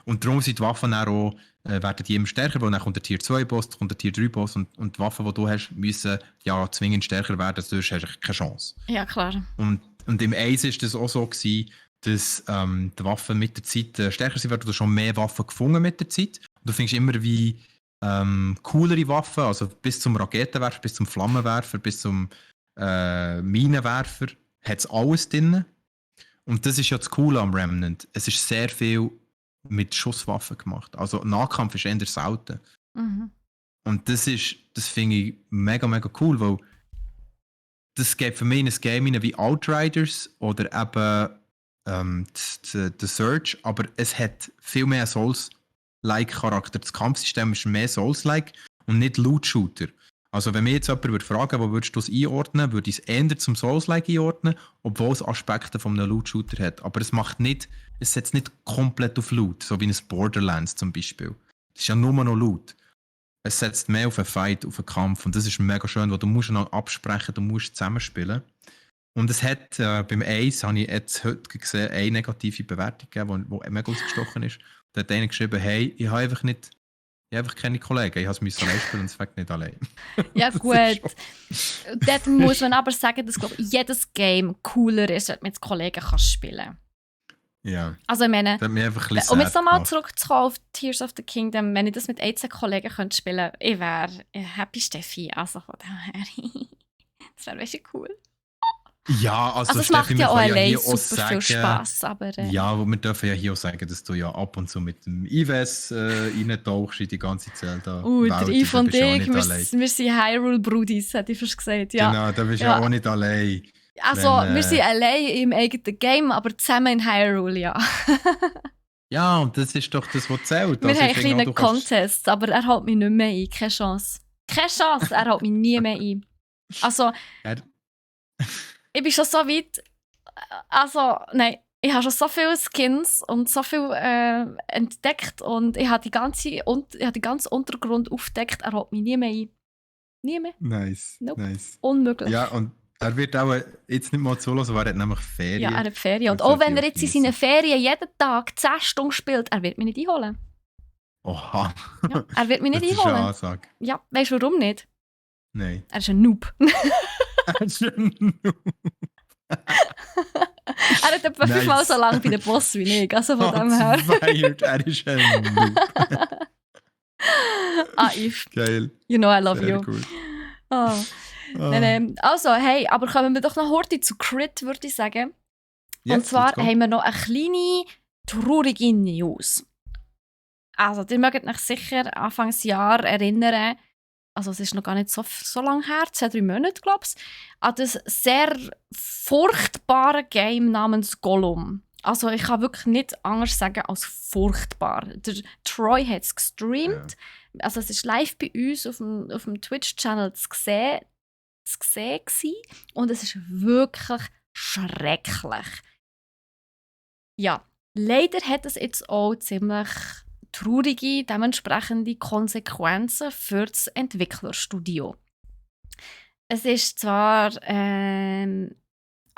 Und darum sind die Waffen dann auch, werden die immer stärker, weil dann kommt der Tier 2 Boss, kommt der Tier 3 Boss und die Waffen, die du hast, müssen ja zwingend stärker werden, sonst hast du keine Chance. Ja, klar. Und im 1 war das auch so gewesen, dass die Waffen mit der Zeit stärker sind, weil du schon mehr Waffen gefunden mit der Zeit. Und du findest immer wie coolere Waffen, also bis zum Raketenwerfer, bis zum Flammenwerfer, bis zum Minenwerfer, hat es alles drin. Und das ist ja das Coole am Remnant. Es ist sehr viel mit Schusswaffen gemacht. Also Nahkampf ist eher selten. Mhm. Und das finde ich mega, mega cool, weil das geht für mich in ein Game rein wie Outriders oder eben The Surge, aber es hat viel mehr Souls-like Charakter. Das Kampfsystem ist mehr Souls-like und nicht Loot-Shooter. Also wenn mich jetzt jemand würde fragen, wo würdest du es einordnen, würde ich es eher zum Souls-like einordnen, obwohl es Aspekte von einem Loot-Shooter hat. Aber es setzt nicht komplett auf Loot, so wie ein Borderlands zum Beispiel. Es ist ja nur noch Loot. Es setzt mehr auf einen Fight, auf einen Kampf und das ist mega schön, weil du musst noch absprechen, du musst zusammenspielen. Und es hat beim Ace, habe ich jetzt heute gesehen, eine negative Bewertung gegeben, die mega ausgestochen ist. Da hat einer geschrieben, hey, ich habe einfach keine Kollegen, ich musste es allein spielen und es fängt nicht allein. Ja gut. Dort muss man aber sagen, dass glaub, jedes Game cooler ist, wenn man mit Kollegen kann spielen. Ja, Also ich meine, das hat mich einfach ein bisschen um jetzt sad nochmal gemacht. zurückzukommen auf Tears of the Kingdom, wenn ich das mit 11 Kollegen könnte spielen könnte, ich wäre happy Steffi. Also von daher, das wäre wirklich cool. Ja, also Es macht Steffi, ja wir auch können allein hier auch super viel sagen, Spass, aber Ja, aber wir dürfen ja hier auch sagen, dass du ja ab und zu mit dem Ives reintauchst in die ganze Zelda. der I von dir, dich, wir sind Hyrule-Brudis, hätte ich fast gesagt. Ja. Genau, da bist du Ja. ja auch nicht allein. Also, Wenn, wir sind allein im eigenen Game, aber zusammen in Hyrule, ja. Ja, und das ist doch das, was zählt. Wir Also, haben ich einen finde auch, kleinen du kannst- Contest, aber er hält mich nicht mehr ein, keine Chance. Keine Chance, er holt mich nie mehr ein. Also, Er- ich bin schon so weit, also, nein, ich habe schon so viele Skins und so viel entdeckt und ich habe die ganze Untergrund aufgedeckt, er holt mich nie mehr ein. Nie mehr. Nice, Nope. nice. Unmöglich. Ja, und er wird auch jetzt nicht mal zulassen, weil er hat nämlich Ja, Ferien. er hat Ferien. Und Das auch sollte wenn er ich jetzt in geniessen. seinen Ferien jeden Tag 10 Stunden spielt, er wird mich nicht einholen. Oha. Ja, er wird mich Das nicht ist eine einholen. Ansage. Ja, weißt du warum nicht? Nein. Er ist ein Noob. Er ist ein Noob. Er hat etwa Nice. 5-mal so lange bei den Boss wie ich. Also von dem her. Fired. Er ist ein Noob. Yves, Geil. you know I love Sehr you. gut. Ah. Ah. Nein. Also, hey, aber kommen wir doch noch heute zu Crit, würde ich sagen. Yes, Und zwar let's go. haben wir noch eine kleine, traurige News. Also, ihr mögt euch sicher Anfangsjahr erinnern, also es ist noch gar nicht so lange her, 2-3 Monate, glaube ich, an das sehr furchtbare Game namens Gollum. Also ich kann wirklich nicht anders sagen als furchtbar. Der Troy hat es gestreamt. Also es ist live bei uns auf dem Twitch-Channel zu sehen gewesen. Und es ist wirklich schrecklich. Ja, leider hat es jetzt auch ziemlich traurige, dementsprechende Konsequenzen für das Entwicklerstudio. Es ist zwar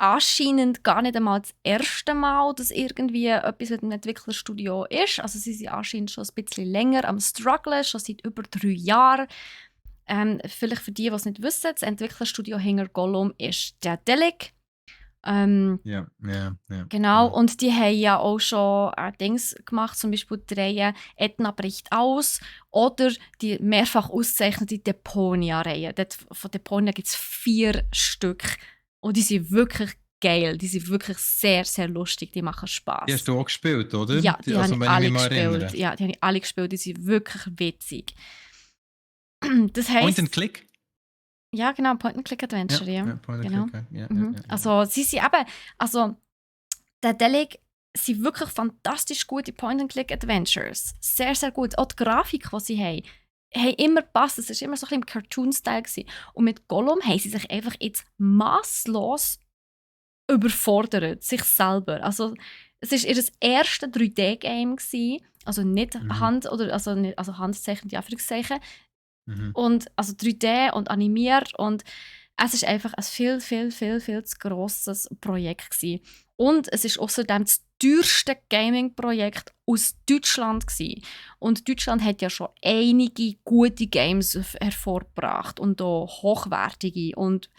anscheinend gar nicht einmal das erste Mal, dass irgendwie etwas mit dem Entwicklerstudio ist. Also sie sind anscheinend schon ein bisschen länger am strugglen, schon seit über 3 Jahren. Vielleicht für die es nicht wissen, das Entwicklerstudio hinter Gollum ist Daedalic. Ja. Genau, und die haben ja auch schon Dings gemacht, zum Beispiel die Reihe «Etna bricht aus» oder die mehrfach ausgezeichnete Deponia-Reihe. Von Deponia gibt es 4 Stück und die sind wirklich geil, die sind wirklich sehr, sehr lustig, die machen Spass. Die hast du auch gespielt, oder? Ja, die habe ich wenn alle mich mal gespielt. erinnere. Ja, die habe ich alle gespielt, die sind wirklich witzig. Das heisst, Point and Click? ja, genau, Point-and-Click-Adventure, ja. Point and Genau. Click. Ja, Mhm. ja. Also, sie sind eben, also, der Delig sind wirklich fantastisch gute Point-and-Click-Adventures. Sehr, sehr gut. Auch die Grafik, die sie haben immer gepasst. Es war immer so ein bisschen im Cartoon-Style gewesen. Und mit Gollum haben sie sich einfach jetzt masslos überfordert, sich selber. Also, es war ihr erstes 3D-Game gewesen. Also nicht Handzeichen, die Anführungszeichen. Mhm. Und also 3D und animiert und es ist einfach ein viel zu grosses Projekt gewesen. Und es ist außerdem das teuerste Gaming-Projekt aus Deutschland gewesen. Und Deutschland hat ja schon einige gute Games hervorgebracht und auch hochwertige und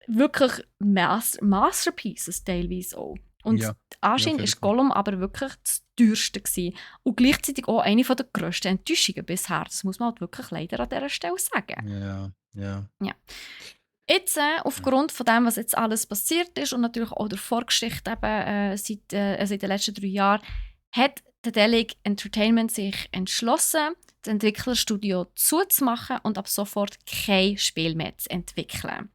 wirklich Masterpieces teilweise auch. Und Ja, anscheinend auf jeden ist Fall. Gollum aber wirklich das teuerste gewesen. Und gleichzeitig auch eine der grössten Enttäuschungen bisher. Das muss man halt wirklich leider an dieser Stelle sagen. Ja. Jetzt, aufgrund von dem, was jetzt alles passiert ist und natürlich auch der Vorgeschichte eben, seit den letzten 3 Jahren, hat Daedalic Entertainment sich entschlossen, das Entwicklerstudio zuzumachen und ab sofort kein Spiel mehr zu entwickeln.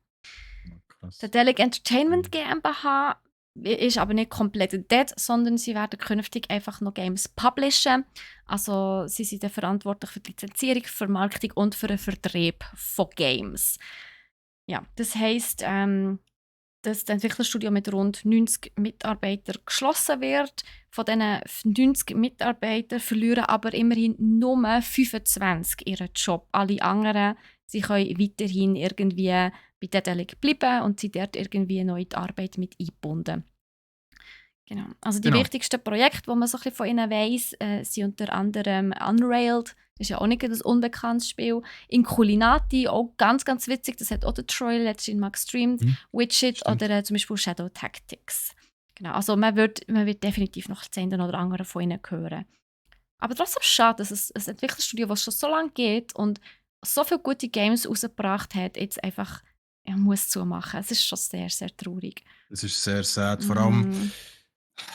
Krass. Daedalic Entertainment GmbH ist aber nicht komplett dead, sondern sie werden künftig einfach noch Games publishen. Also sie sind dann verantwortlich für die Lizenzierung, Vermarktung und für den Vertrieb von Games. Ja, das heisst, dass das Entwicklerstudio mit rund 90 Mitarbeitern geschlossen wird. Von diesen 90 Mitarbeitern verlieren aber immerhin nur 25 ihren Job. Alle anderen sie können weiterhin irgendwie bei Daedalic bleiben und sind dort irgendwie noch in die Arbeit mit eingebunden. Genau. Also die wichtigsten Projekte, die man so ein bisschen von ihnen weiss, sind unter anderem Unrailed. Das ist ja auch nicht ein unbekanntes Spiel. Inculinati, auch ganz witzig. Das hat auch der Troy letztens mal gestreamt. Widget Stimmt. oder zum Beispiel Shadow Tactics. Genau, also man wird definitiv noch das eine oder andere von ihnen hören. Aber trotzdem schade, dass es ein Entwicklerstudio, das schon so lange geht und so viele gute Games rausgebracht hat, jetzt einfach muss zumachen. Es ist schon sehr, sehr traurig. Es ist sehr sad. Vor allem,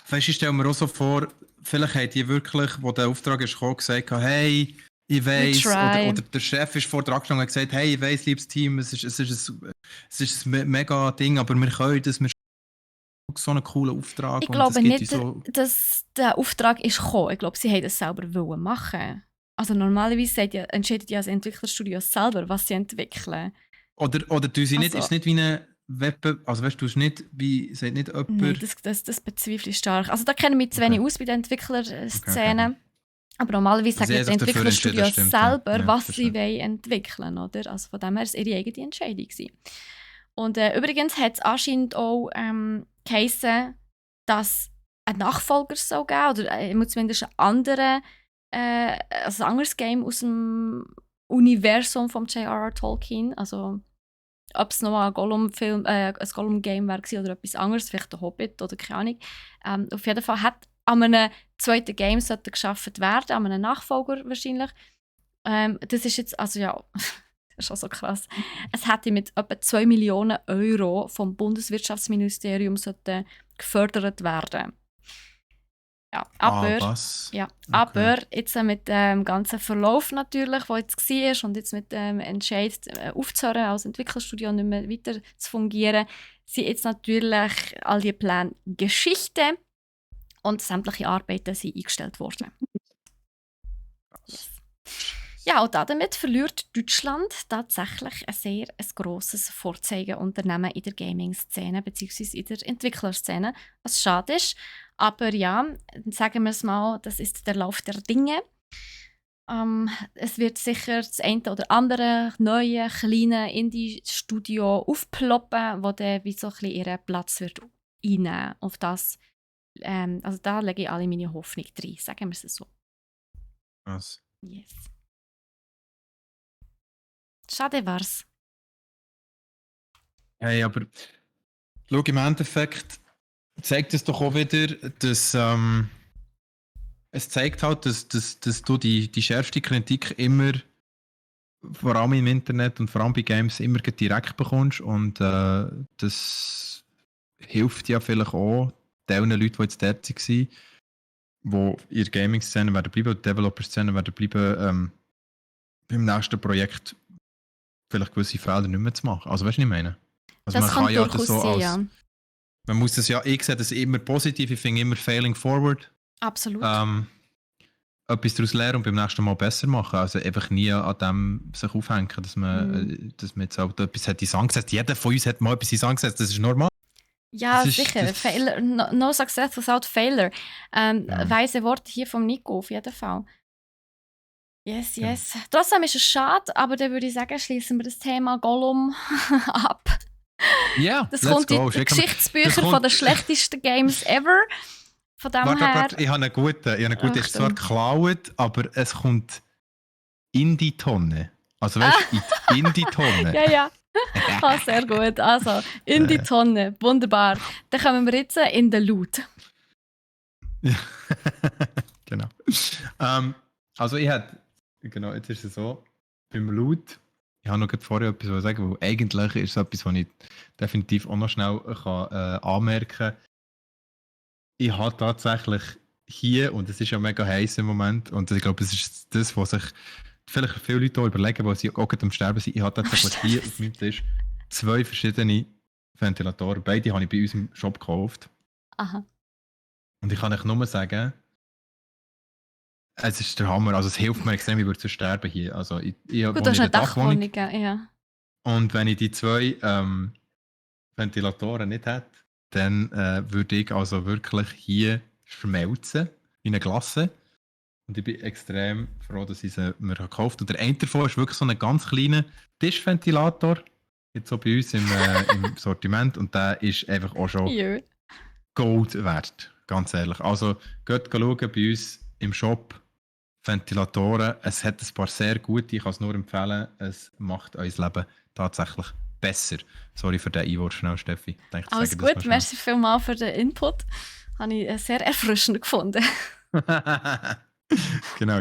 weißt du, ich stelle mir auch so vor, vielleicht hat die wirklich, wo der Auftrag ist gekommen, gesagt, hey, ich weiss, oder der Chef ist vor der Anstellung und hat gesagt, hey, ich weiss, liebes Team, es ist ein mega Ding, aber wir können das, wir haben so einen coolen Auftrag. Ich und glaube das gibt nicht, so dass der Auftrag ist gekommen. Ich glaube, sie haben das selber wollen machen. Also normalerweise entscheidet ja das Entwicklerstudio selber, was sie entwickeln. Oder du sie nicht, Also- ist es nicht wie eine also weißt du, nicht wie, sagt nicht jemand... Nein, das bezweifle ich stark. Also da kennen wir zu wenig aus bei den Entwicklerszenen. Okay. Aber normalerweise Also sagen sie die haben sich dafür Entwicklerstudios entschieden, stimmt, ja. selber, Ja, was verstehe. sie wollen entwickeln, oder? Also von dem her war es ihre eigene Entscheidung gewesen. Und übrigens hat es anscheinend auch geheissen, dass ein Nachfolger soll geben, oder zumindest ein anderes Game aus dem Universum von J.R.R. Tolkien. Also ob es noch ein Gollum-Film, ein Gollum-Game war oder etwas anderes, vielleicht der Hobbit oder keine Ahnung. Auf jeden Fall hat an einem zweiten Game sollte geschaffen werden, an einem Nachfolger wahrscheinlich. Das ist jetzt, also ja, das ist schon so krass. Es hätte mit etwa 2 Millionen Euro vom Bundeswirtschaftsministerium sollte gefördert werden. Ja, aber, was? ja, Okay. aber jetzt mit dem ganzen Verlauf natürlich, der jetzt war und jetzt mit dem Entscheid aufzuhören, als Entwicklerstudio nicht mehr weiter zu fungieren, sind jetzt natürlich all die Pläne Geschichte und sämtliche Arbeiten sind eingestellt worden. Yes. Ja, und damit verliert Deutschland tatsächlich ein grosses Vorzeigeunternehmen in der Gaming-Szene bzw. in der Entwicklerszene, was schade ist. Aber ja, sagen wir es mal, das ist der Lauf der Dinge. Es wird sicher das eine oder andere neue, kleine Indie-Studio aufploppen, wo dann wie so ein bisschen ihren Platz wird einnehmen. Auf das, also da lege ich alle meine Hoffnung rein, sagen wir es so. Was? Yes. Schade war's. Hey, aber schau, im Endeffekt zeigt es doch auch wieder, dass es zeigt halt, dass du die schärfste Kritik immer, vor allem im Internet und vor allem bei Games, immer direkt bekommst und das hilft ja vielleicht auch den Leuten, die jetzt dort waren, die in der Gaming-Szene werden bleiben, die Developer-Szene werden bleiben, beim nächsten Projekt vielleicht gewisse Fehler nicht mehr zu machen. Also weißt du, was ich meine? Also Das man kann kann ja durchaus das so sein, als... ja. Man muss das ja, ich sehe das immer positiv, ich finde immer failing forward. Absolut. Etwas daraus lernen und beim nächsten Mal besser machen. Also einfach nie an dem sich aufhängen, dass man jetzt auch etwas hat in den Sand gesetzt. Jeder von uns hat mal etwas in den Sand gesetzt, das ist normal. Ja, das ist, sicher. das- Failure, no success without failure. Ja. Weise Worte hier vom Nico, auf jeden Fall. Yes, yes. Trotzdem ist es schade, aber dann würde ich sagen, schließen wir das Thema Gollum ab. Ja, Das let's kommt in go. die Geschichtsbücher das kommt- von den schlechtesten Games ever. Von dem her. Warte, ich habe einen guten. Er ist zwar Achtung. geklaut, aber es kommt in die Tonne. Also weißt du, in die Tonne. Ja, ja. Ah, sehr gut. Also, in die Tonne. Wunderbar. Dann kommen wir jetzt in den Loot. Ja. Genau. Also ich hätte, genau, jetzt ist es so, beim Loot, ich habe noch gerade vorher etwas sagen, weil eigentlich ist es etwas, was ich definitiv auch noch schnell kann, anmerken kann. Ich habe tatsächlich hier, und es ist ja mega heiß im Moment, und ich glaube, es ist das, was sich vielleicht viele Leute auch überlegen, weil sie auch gerade am Sterben sind. Ich habe tatsächlich hier auf meinem Tisch 2 verschiedene Ventilatoren. Beide habe ich bei uns im Shop gekauft. Aha. Und ich kann euch nur sagen, es ist der Hammer. Also es hilft mir extrem, ich würde zu sterben hier. Also ich Gut, wohne du hast in eine der Dachwohnung. Dachwohnung, ja. Und wenn ich die 2 Ventilatoren nicht hätte, dann würde ich also wirklich hier schmelzen, wie eine Glasse. Und ich bin extrem froh, dass ich sie mir gekauft habe. Und der eine davon ist wirklich so ein ganz kleiner Tischventilator, jetzt so bei uns im Sortiment. Und der ist einfach auch schon Jö. Gold wert, ganz ehrlich. Also geht schauen bei uns im Shop. Ventilatoren, es hat ein paar sehr gute, ich kann es nur empfehlen, es macht unser Leben tatsächlich besser. Sorry für den Einwurf schnell, Steffi. Ich dachte, ich Alles sage das gut, noch schnell. merci vielmals für den Input. Habe ich sehr erfrischend gefunden. Genau.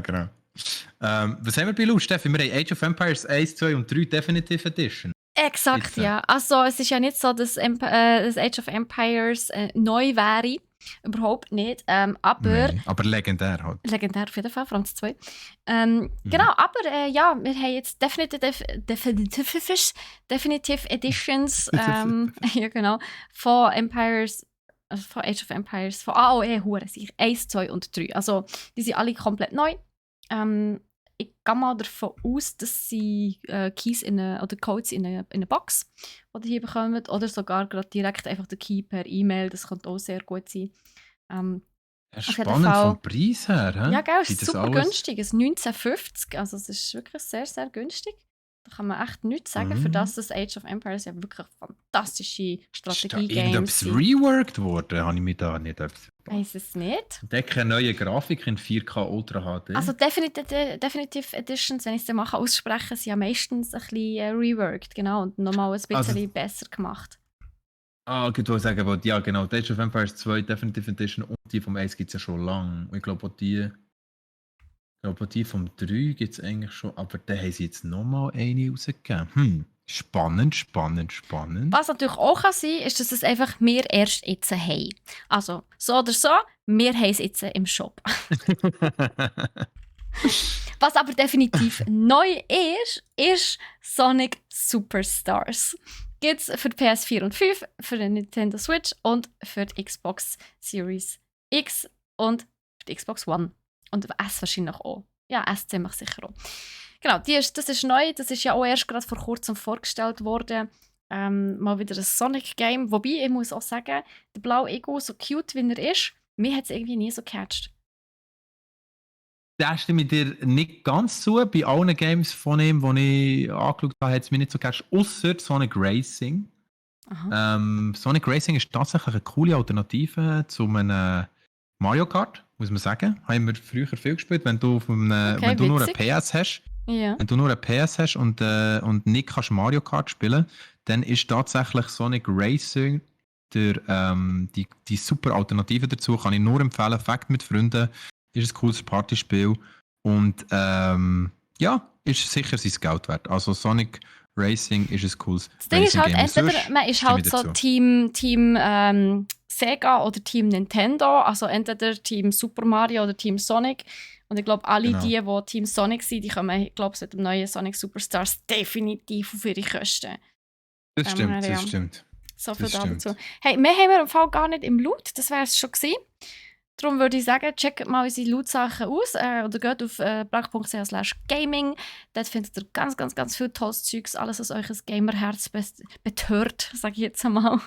Was haben wir bei Loot, Steffi? Wir haben Age of Empires 1, 2 und 3 Definitive Edition. Exakt, Jetzt, ja. Also es ist ja nicht so, dass das Age of Empires neu wäre. Überhaupt nicht. Aber Nein, aber legendär halt. legendär auf jeden Fall, vor allem das 2. Genau, aber ja, wir haben jetzt Definitive Editions ja, genau, von Empires, also von Age of Empires, von AOE, hure sich 1, 2 und 3. Also, die sind alle komplett neu. Ich gehe mal davon aus, dass sie Keys oder Codes in eine Box, die ihr hier bekommt, oder sogar gerade direkt einfach den Key per E-Mail. Das könnte auch sehr gut sein. Das auf ist jeden spannend Fall. vom Preis her. He? Ja, gell, es Sind ist das super alles- günstig. Es ist 19,50. Also es ist wirklich sehr, sehr günstig. Da kann man echt nichts sagen, für Mhm. das Age of Empires ja wirklich fantastische Ist da Strategie-Games irgendetwas sind. reworked worden? Habe ich mich da nicht etwas Weiss es nicht. entdecke eine neue Grafik in 4K Ultra HD. Also Definitive Editions, wenn ich es dann mache, aussprechen, sind ja meistens ein bisschen reworked, genau, und nochmal ein bisschen Also- besser gemacht. Ich wollte sagen, aber ja genau, die Age of Empires 2 Definitive Edition und die vom 1 gibt es ja schon lange. Und ich glaube auch die vom 3 gibt es eigentlich schon, aber da haben sie jetzt nochmal eine rausgegeben. Spannend. Was natürlich auch kann sein kann, ist, dass es einfach wir erst jetzt haben. Also, so oder so, wir haben es jetzt im Shop. Was aber definitiv neu ist Sonic Superstars. Gibt es für die PS4 und 5, für die Nintendo Switch und für die Xbox Series X und für die Xbox One. Und S wahrscheinlich auch. Ja, S ziemlich sicher auch. Genau, das ist neu. Das ist ja auch erst gerade vor kurzem vorgestellt worden. Mal wieder ein Sonic-Game. Wobei, ich muss auch sagen, der blaue Ego, so cute wie er ist, mir hat es irgendwie nie so gecatcht. Da stimme ich dir nicht ganz zu. Bei allen Games von ihm, die ich angeschaut habe, hat es mir nicht so gecatcht, ausser Sonic Racing. Aha. Sonic Racing ist tatsächlich eine coole Alternative zu einem Mario Kart, muss man sagen. Haben wir früher viel gespielt, wenn du, wenn du nur eine witzig. PS hast. Ja. Wenn du nur eine PS hast und nicht kannst Mario Kart spielen, dann ist tatsächlich Sonic Racing die super Alternative dazu. Kann ich nur empfehlen. Fakt mit Freunden ist ein cooles Partyspiel und ist sicher sein Geld wert. Also Sonic Racing ist ein cooles Das Ding ist halt, Racing-Game. entweder Sonst man ist stimme halt ich so dazu. Team Sega oder Team Nintendo, also entweder Team Super Mario oder Team Sonic. Und ich glaube, alle Genau. die Team Sonic sind, die kommen, ich glaube, mit dem neuen Sonic Superstars definitiv auf ihre Kosten. Das stimmt, Ja. das stimmt. So viel Das stimmt. dazu. Hey, mehr haben wir im Fall gar nicht im Loot, das wäre es schon gewesen. Darum würde ich sagen, checkt mal unsere Loot-Sachen aus oder geht auf blog.ch/gaming. Dort findet ihr ganz, ganz, ganz viel tolles Zeugs, alles, was euch ein Gamerherz betört, sage ich jetzt einmal.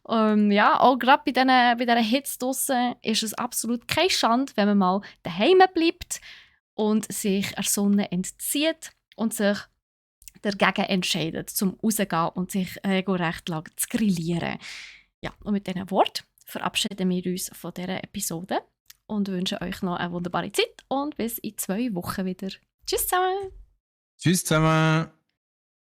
Ja, auch gerade bei diesen Hits draussen ist es absolut keine Schande, wenn man mal daheim bleibt und sich der Sonne entzieht und sich dagegen entscheidet, zum rauszugehen und sich regelrecht zu grillieren. Ja, und mit diesen Worten verabschieden wir uns von dieser Episode und wünschen euch noch eine wunderbare Zeit und bis in 2 Wochen wieder. Tschüss zusammen! Tschüss zusammen!